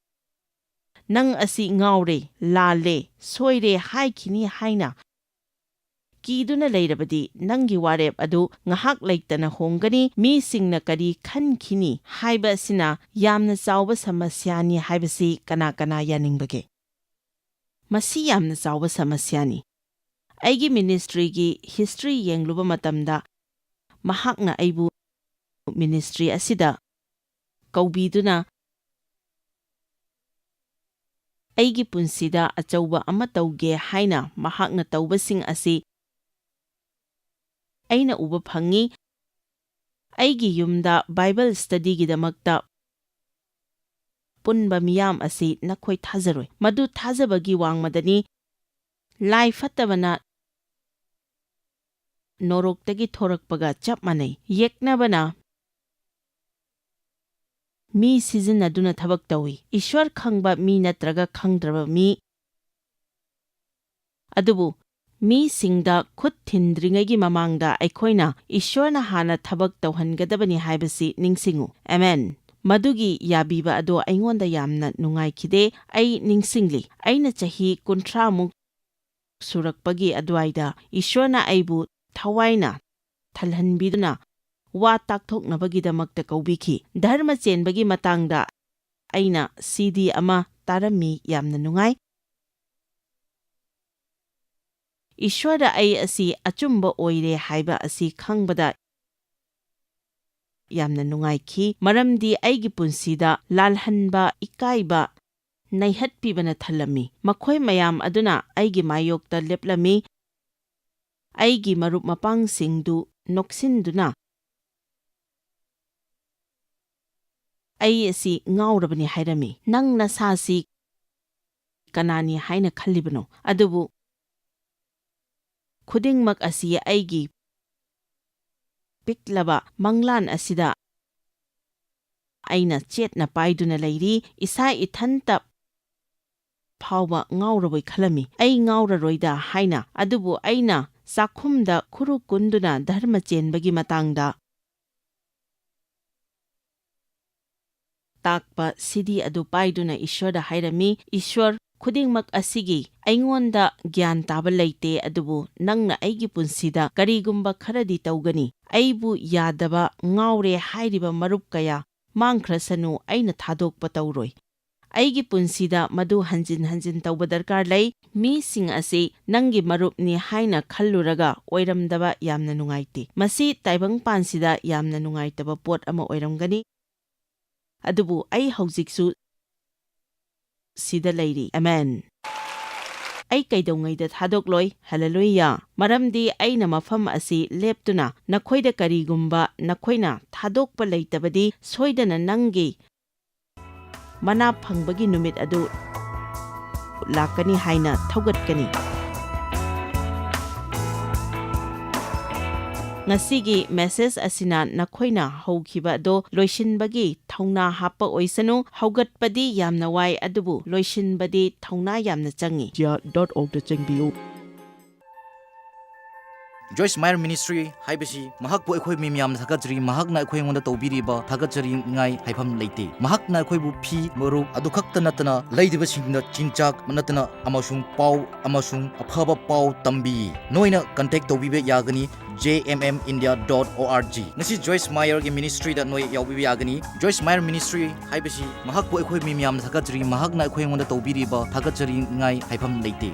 "ꯅꯪ ꯑꯁꯤ ꯉꯥꯎꯔꯦ, ꯂꯥꯜꯂꯦ, ꯁꯣꯏꯔꯦ" ꯍꯥꯏꯈꯤꯅꯤ ꯍꯥꯏꯅ ꯀꯤꯗꯨꯅ ꯂꯩꯔꯕꯗꯤ, ꯅꯪꯒꯤ ꯋꯥꯔꯦꯞ ꯑꯗꯨ ꯉꯥꯏꯍꯥꯛ ꯂꯩꯇꯅ ꯍꯣꯡꯒꯅꯤ꯫ ꯃꯤꯁꯤꯡꯅ ꯀꯔꯤ ꯈꯟꯈꯤꯅꯤ ꯍꯥꯏꯕ ꯑꯁꯤꯅ ꯌꯥꯝꯅ ꯆꯥꯎꯕ ꯁꯃꯁ꯭ꯌꯥꯅꯤ ꯍꯥꯏꯕꯁꯤ ꯀꯅꯥ ꯀꯅꯥ ꯌꯥꯅꯤꯡꯕꯒꯦ? ꯃꯁꯤ ꯌꯥꯝꯅ ꯆꯥꯎꯕ ꯁꯃꯁ꯭ꯌꯥꯅꯤ꯫ ꯑꯩꯒꯤ ꯃꯤꯅꯤꯁꯇ꯭ꯔꯤꯒꯤ ꯍꯤꯁꯇ꯭ꯔꯤ ꯌꯦꯡꯂꯨꯕ ꯃꯇꯝꯗ, ꯃꯍꯥꯛꯅ ꯑꯩꯕꯨ ꯃꯤꯅꯤꯁꯇ꯭ꯔꯤ ꯑꯁꯤꯗ ꯀꯧꯕꯤꯗꯨꯅ ꯑꯩꯒꯤ ꯄꯨꯟꯁꯤꯗ ꯑꯆꯧꯕ ꯑꯃ ꯇꯧꯒꯦ ꯍꯥꯏꯅ ꯃꯍꯥꯛꯅ ꯇꯧꯕꯁꯤꯡ ꯑꯁꯤ ꯑꯩꯅ ꯎꯕ ꯐꯪꯏ꯫ ꯑꯩꯒꯤ ꯌꯨꯝꯗ ꯕꯥꯏꯕꯜ ꯁ꯭ꯇꯗꯤꯒꯤꯗꯃꯛꯇ ꯄꯨꯟꯕ ꯃꯤꯌꯥꯝ ꯑꯁꯤ ꯅꯈꯣꯏ ꯊꯥꯖꯔꯣꯏ꯫ ꯃꯗꯨ ꯊꯥꯖꯕꯒꯤ ꯋꯥꯡꯃꯗꯅꯤ꯫ ꯂꯥꯏ ꯐꯠꯇꯕꯅ ꯅꯣꯔꯣꯛꯇꯒꯤ ꯊꯣꯔꯛꯄꯒ ꯆꯞ ꯃꯥꯟꯅꯩ꯫ ꯌꯦꯛꯅꯕꯅ ꯃꯤ ꯁꯤꯖꯤꯟꯅꯗꯨꯅ ꯊꯕꯛ ꯇꯧꯏ꯫ ꯏꯁ꯭ꯋꯔ ꯈꯪꯕ ꯃꯤ ꯅꯠꯇ꯭ꯔꯒ ꯈꯪꯗ꯭ꯔꯕ ꯃꯤ꯫ ꯑꯗꯨꯕꯨ ꯃꯤꯁꯤꯡꯗ ꯈꯨꯠ ꯊꯤꯟꯗ꯭ꯔꯤꯉꯩꯒꯤ ꯃꯃꯥꯡꯗ ꯑꯩꯈꯣꯏꯅ ꯏꯁ꯭ꯋꯔꯅ ꯍꯥꯟꯅ ꯊꯕꯛ ꯇꯧꯍꯟꯒꯗꯕꯅꯤ ꯍꯥꯏꯕꯁꯤ ꯅꯤꯡꯁꯤꯡꯉꯨ꯫ ꯑꯃꯦꯟ꯫ ꯃꯗꯨꯒꯤ ꯌꯥꯕꯤꯕ ꯑꯗꯣ ꯑꯩꯉꯣꯟꯗ ꯌꯥꯝꯅ ꯅꯨꯡꯉꯥꯏꯈꯤꯗꯦ꯫ ꯑꯩ ꯅꯤꯡꯁꯤꯡꯂꯤ, ꯑꯩꯅ ꯆꯍꯤ ꯀꯨꯟꯊ꯭ꯔꯥꯃꯨꯛ ꯁꯨꯔꯛꯄꯒꯤ ꯑꯗꯨꯋꯥꯏꯗ ꯏꯁ꯭ꯋꯔꯅ ꯑꯩꯕꯨ ꯊꯋꯥꯏꯅ ꯊꯜꯍꯟꯕꯤꯗꯨꯅ ꯋꯥ ꯇꯥꯛꯊꯣꯛꯅꯕꯒꯤꯗꯃꯛꯇ ꯀꯧꯕꯤꯈꯤ꯫ ꯙꯔꯃ ꯆꯦꯟꯕꯒꯤ ꯃꯇꯥꯡꯗ ꯑꯩꯅ ꯁꯤ ꯗꯤ ꯑꯃ ꯇꯥꯔꯝꯃꯤ꯫ ꯌꯥꯝꯅ ꯅꯨꯡꯉꯥꯏ꯫ ꯏꯁ꯭ꯋꯔꯗ ꯑꯩ ꯑꯁꯤ ꯑꯆꯨꯝꯕ ꯑꯣꯏꯔꯦ ꯍꯥꯏꯕ ꯑꯁꯤ ꯈꯪꯕꯗ ꯌꯥꯝꯅ ꯅꯨꯡꯉꯥꯏꯈꯤ, ꯃꯔꯝꯗꯤ ꯑꯩꯒꯤ ꯄꯨꯟꯁꯤꯗ ꯂꯥꯜꯍꯟꯕ, ꯏꯀꯥꯏꯕ, ꯅꯩꯍꯠꯄꯤꯕꯅ ꯊꯜꯂꯝꯃꯤ꯫ ꯃꯈꯣꯏ ꯃꯌꯥꯝ ꯑꯗꯨꯅ ꯑꯩꯒꯤ ꯃꯥꯌꯣꯛꯇ ꯂꯦꯞꯂꯝꯃꯤ꯫ ꯑꯩꯒꯤ ꯃꯔꯨꯞ ꯃꯄꯥꯡꯁꯤꯡꯗꯨ ꯅꯣꯛꯁꯤꯟꯗꯨꯅ, "ꯑꯩ ꯑꯁꯤ ꯉꯥꯎꯔꯕꯅꯤ" ꯍꯥꯏꯔꯝꯃꯤ꯫ "ꯅꯪ ꯅꯁꯥꯁꯤ ꯀꯅꯥꯅꯤ ꯍꯥꯏꯅ ꯈꯜꯂꯤꯕꯅꯣ?" ꯑꯗꯨꯕꯨ ꯈꯨꯗꯤꯡꯃꯛ ꯑꯁꯤ ꯑꯩꯒꯤ ꯄꯤꯛꯂꯕ ꯃꯪꯂꯥꯟ ꯑꯁꯤꯗ ꯑꯩꯅ ꯆꯦꯠꯅ ꯄꯥꯏꯗꯨꯅ ꯂꯩꯔꯤ꯫ ꯏꯁꯥ ꯏꯊꯟꯇ ꯐꯥꯎꯕ ꯉꯥꯎꯔꯕꯣꯏ ꯈꯜꯂꯝꯃꯤ꯫ "ꯑꯩ ꯉꯥꯎꯔꯔꯣꯏꯗ" ꯍꯥꯏꯅ꯫ ꯑꯗꯨꯕꯨ ꯑꯩꯅ ꯆꯥꯛꯈꯨꯝꯗ ꯈꯨꯔꯨ ꯀꯨꯟꯗꯨꯅ ꯙꯔꯃ ꯆꯦꯟꯕꯒꯤ ꯃꯇꯥꯡꯗ ꯇꯥꯛꯄ ꯁꯤꯗꯤ ꯑꯗꯨ ꯄꯥꯏꯗꯨꯅ ꯏꯁ꯭ꯋꯔꯗ ꯍꯥꯏꯔꯝꯃꯤ, "ꯏꯁ꯭ꯋꯔ, ꯈꯨꯗꯤꯡꯃꯛ ꯑꯁꯤꯒꯤ ꯑꯩꯉꯣꯟꯗ ꯒ꯭ꯌꯥꯟ ꯇꯥꯕ ꯂꯩꯇꯦ, ꯑꯗꯨꯕꯨ ꯅꯪꯅ ꯑꯩꯒꯤ ꯄꯨꯟꯁꯤꯗ ꯀꯔꯤꯒꯨꯝꯕ ꯈꯔꯗꯤ ꯇꯧꯒꯅꯤ꯫ ꯑꯩꯕꯨ ꯌꯥꯗꯕ, ꯉꯥꯎꯔꯦ ꯍꯥꯏꯔꯤꯕ ꯃꯔꯨꯞ ꯀꯌꯥ ꯃꯥꯡꯈ꯭ꯔꯁꯅꯨ, ꯑꯩꯅ ꯊꯥꯗꯣꯛꯄ ꯇꯧꯔꯣꯏ꯫ ꯑꯩꯒꯤ ꯄꯨꯟꯁꯤꯗ ꯃꯗꯨ ꯍꯟꯖꯤꯟ ꯍꯟꯖꯤꯟ ꯇꯧꯕ ꯗꯔꯀꯥꯔ ꯂꯩ꯫ ꯃꯤꯁꯤꯡ ꯑꯁꯤ ꯅꯪꯒꯤ ꯃꯔꯨꯞꯅꯤ ꯍꯥꯏꯅ ꯈꯜꯂꯨꯔꯒ ꯑꯣꯏꯔꯝꯗꯕ ꯌꯥꯝꯅ ꯅꯨꯡꯉꯥꯏꯇꯦ꯫ ꯃꯁꯤ ꯇꯥꯏꯕꯪꯄꯥꯟꯁꯤꯗ ꯌꯥꯝꯅ ꯅꯨꯡꯉꯥꯏꯇꯕ ꯄꯣꯠ ꯑꯃ ꯑꯣꯏꯔꯝꯒꯅꯤ꯫ ꯑꯗꯨꯕꯨ ꯑꯩ ꯍꯧꯖꯤꯛꯁꯨ ꯁꯤꯗ ꯂꯩꯔꯤ꯫ ꯑꯃꯦꯟ꯫ ꯑꯩ ꯀꯩꯗꯧꯉꯩꯗ ꯊꯥꯗꯣꯛꯂꯣꯏ꯫ ꯍꯜꯂꯦꯂꯨꯌꯥ꯫ ꯃꯔꯝꯗꯤ ꯑꯩꯅ ꯃꯐꯝ ꯑꯁꯤ ꯂꯦꯞꯇꯨꯅ ꯅꯈꯣꯏꯗ ꯀꯔꯤꯒꯨꯝꯕ ꯅꯈꯣꯏꯅ ꯊꯥꯗꯣꯛꯄ ꯂꯩꯇꯕꯗꯤ ꯁꯣꯏꯗꯅ ꯅꯪꯒꯤ ꯃꯅꯥ ꯐꯪꯕꯒꯤ ꯅꯨꯃꯤꯠ ꯑꯗꯨ ꯂꯥꯛꯀꯅꯤ ꯍꯥꯏꯅ ꯊꯧꯒꯠꯀꯅꯤ꯫ ꯉꯁꯤꯒꯤ ꯃꯦꯁꯦꯖ ꯑꯁꯤꯅ ꯅꯈꯣꯏꯅ ꯍꯧꯈꯤꯕ ꯑꯗꯨ ꯂꯣꯏꯁꯤꯟꯕꯒꯤ ꯊꯧꯅꯥ ꯍꯥꯞꯄ ꯑꯣꯏꯁꯅꯨ꯫ ꯍꯧꯒꯠꯄꯗꯤ ꯌꯥꯝꯅ ꯋꯥꯏ, ꯑꯗꯨꯕꯨ ꯂꯣꯏꯁꯤꯟꯕꯗꯤ ꯊꯧꯅꯥ ꯌꯥꯝꯅ ꯆꯪꯏ꯫ ꯖꯤꯌꯥ ꯗꯣꯠ ꯑꯣꯔꯒꯇ ꯆꯪꯕꯤꯌꯨ꯫ ꯖꯣꯏꯁ ꯃꯥꯌꯔ ꯃꯤꯅꯤꯁꯇ꯭ꯔꯤ ꯍꯥꯏꯕꯁꯤ ꯃꯍꯥꯛꯄꯨ ꯑꯩꯈꯣꯏ ꯃꯤ ꯃꯌꯥꯝꯅ ꯊꯥꯒꯠꯆꯔꯤ꯫ ꯃꯍꯥꯛꯅ ꯑꯩꯈꯣꯏ ꯑꯩꯉꯣꯟꯗ ꯇꯧꯕꯤꯔꯤꯕ ꯊꯥꯒꯠꯆꯔꯤꯉꯥꯏ ꯍꯥꯏꯐꯝ ꯂꯩꯇꯦ꯫ ꯃꯍꯥꯛꯅ ꯑꯩꯈꯣꯏꯕꯨ ꯐꯤ, ꯃꯔꯨꯞ ꯑꯗꯨ ꯈꯛꯇ ꯅꯠꯇꯅ ꯂꯩꯔꯤꯕꯁꯤꯡꯗ ꯆꯤꯟꯖꯥꯛ ꯅꯠꯇꯅ ꯑꯃꯁꯨꯡ ꯄꯥꯎ ꯑꯃꯁꯨꯡ ꯑꯐꯕ ꯄꯥꯎ ꯇꯝꯕꯤ꯫ ꯅꯣꯏꯅ ꯀꯟꯇꯦꯛ ꯇꯧꯕꯤꯕ ꯌꯥꯒꯅꯤ J M M India dot ꯑꯣ ꯑꯥꯔ ꯖꯤ꯫ ꯉꯁꯤ ꯖꯣꯏꯁ ꯃꯥꯌꯔꯒꯤ ꯃꯤꯅꯤꯁꯇ꯭ꯔꯤꯗ ꯅꯣꯏ ꯌꯥꯎꯕꯤꯕ ꯌꯥꯒꯅꯤ꯫ ꯖꯣꯏꯁ ꯃꯥꯌꯔ ꯃꯤꯅꯤꯁꯇ꯭ꯔꯤ ꯍꯥꯏꯕꯁꯤ ꯃꯍꯥꯛꯄꯨ ꯑꯩꯈꯣꯏ ꯃꯤ ꯃꯌꯥꯝꯅ ꯊꯥꯒꯠꯆꯔꯤ꯫ ꯃꯍꯥꯛꯅ ꯑꯩꯈꯣꯏ ꯑꯩꯉꯣꯟꯗ ꯇꯧꯕꯤꯔꯤꯕ ꯊꯥꯒꯠꯆꯔꯤꯉꯥꯏ ꯍꯥꯏꯐꯝ ꯂꯩꯇꯦ꯫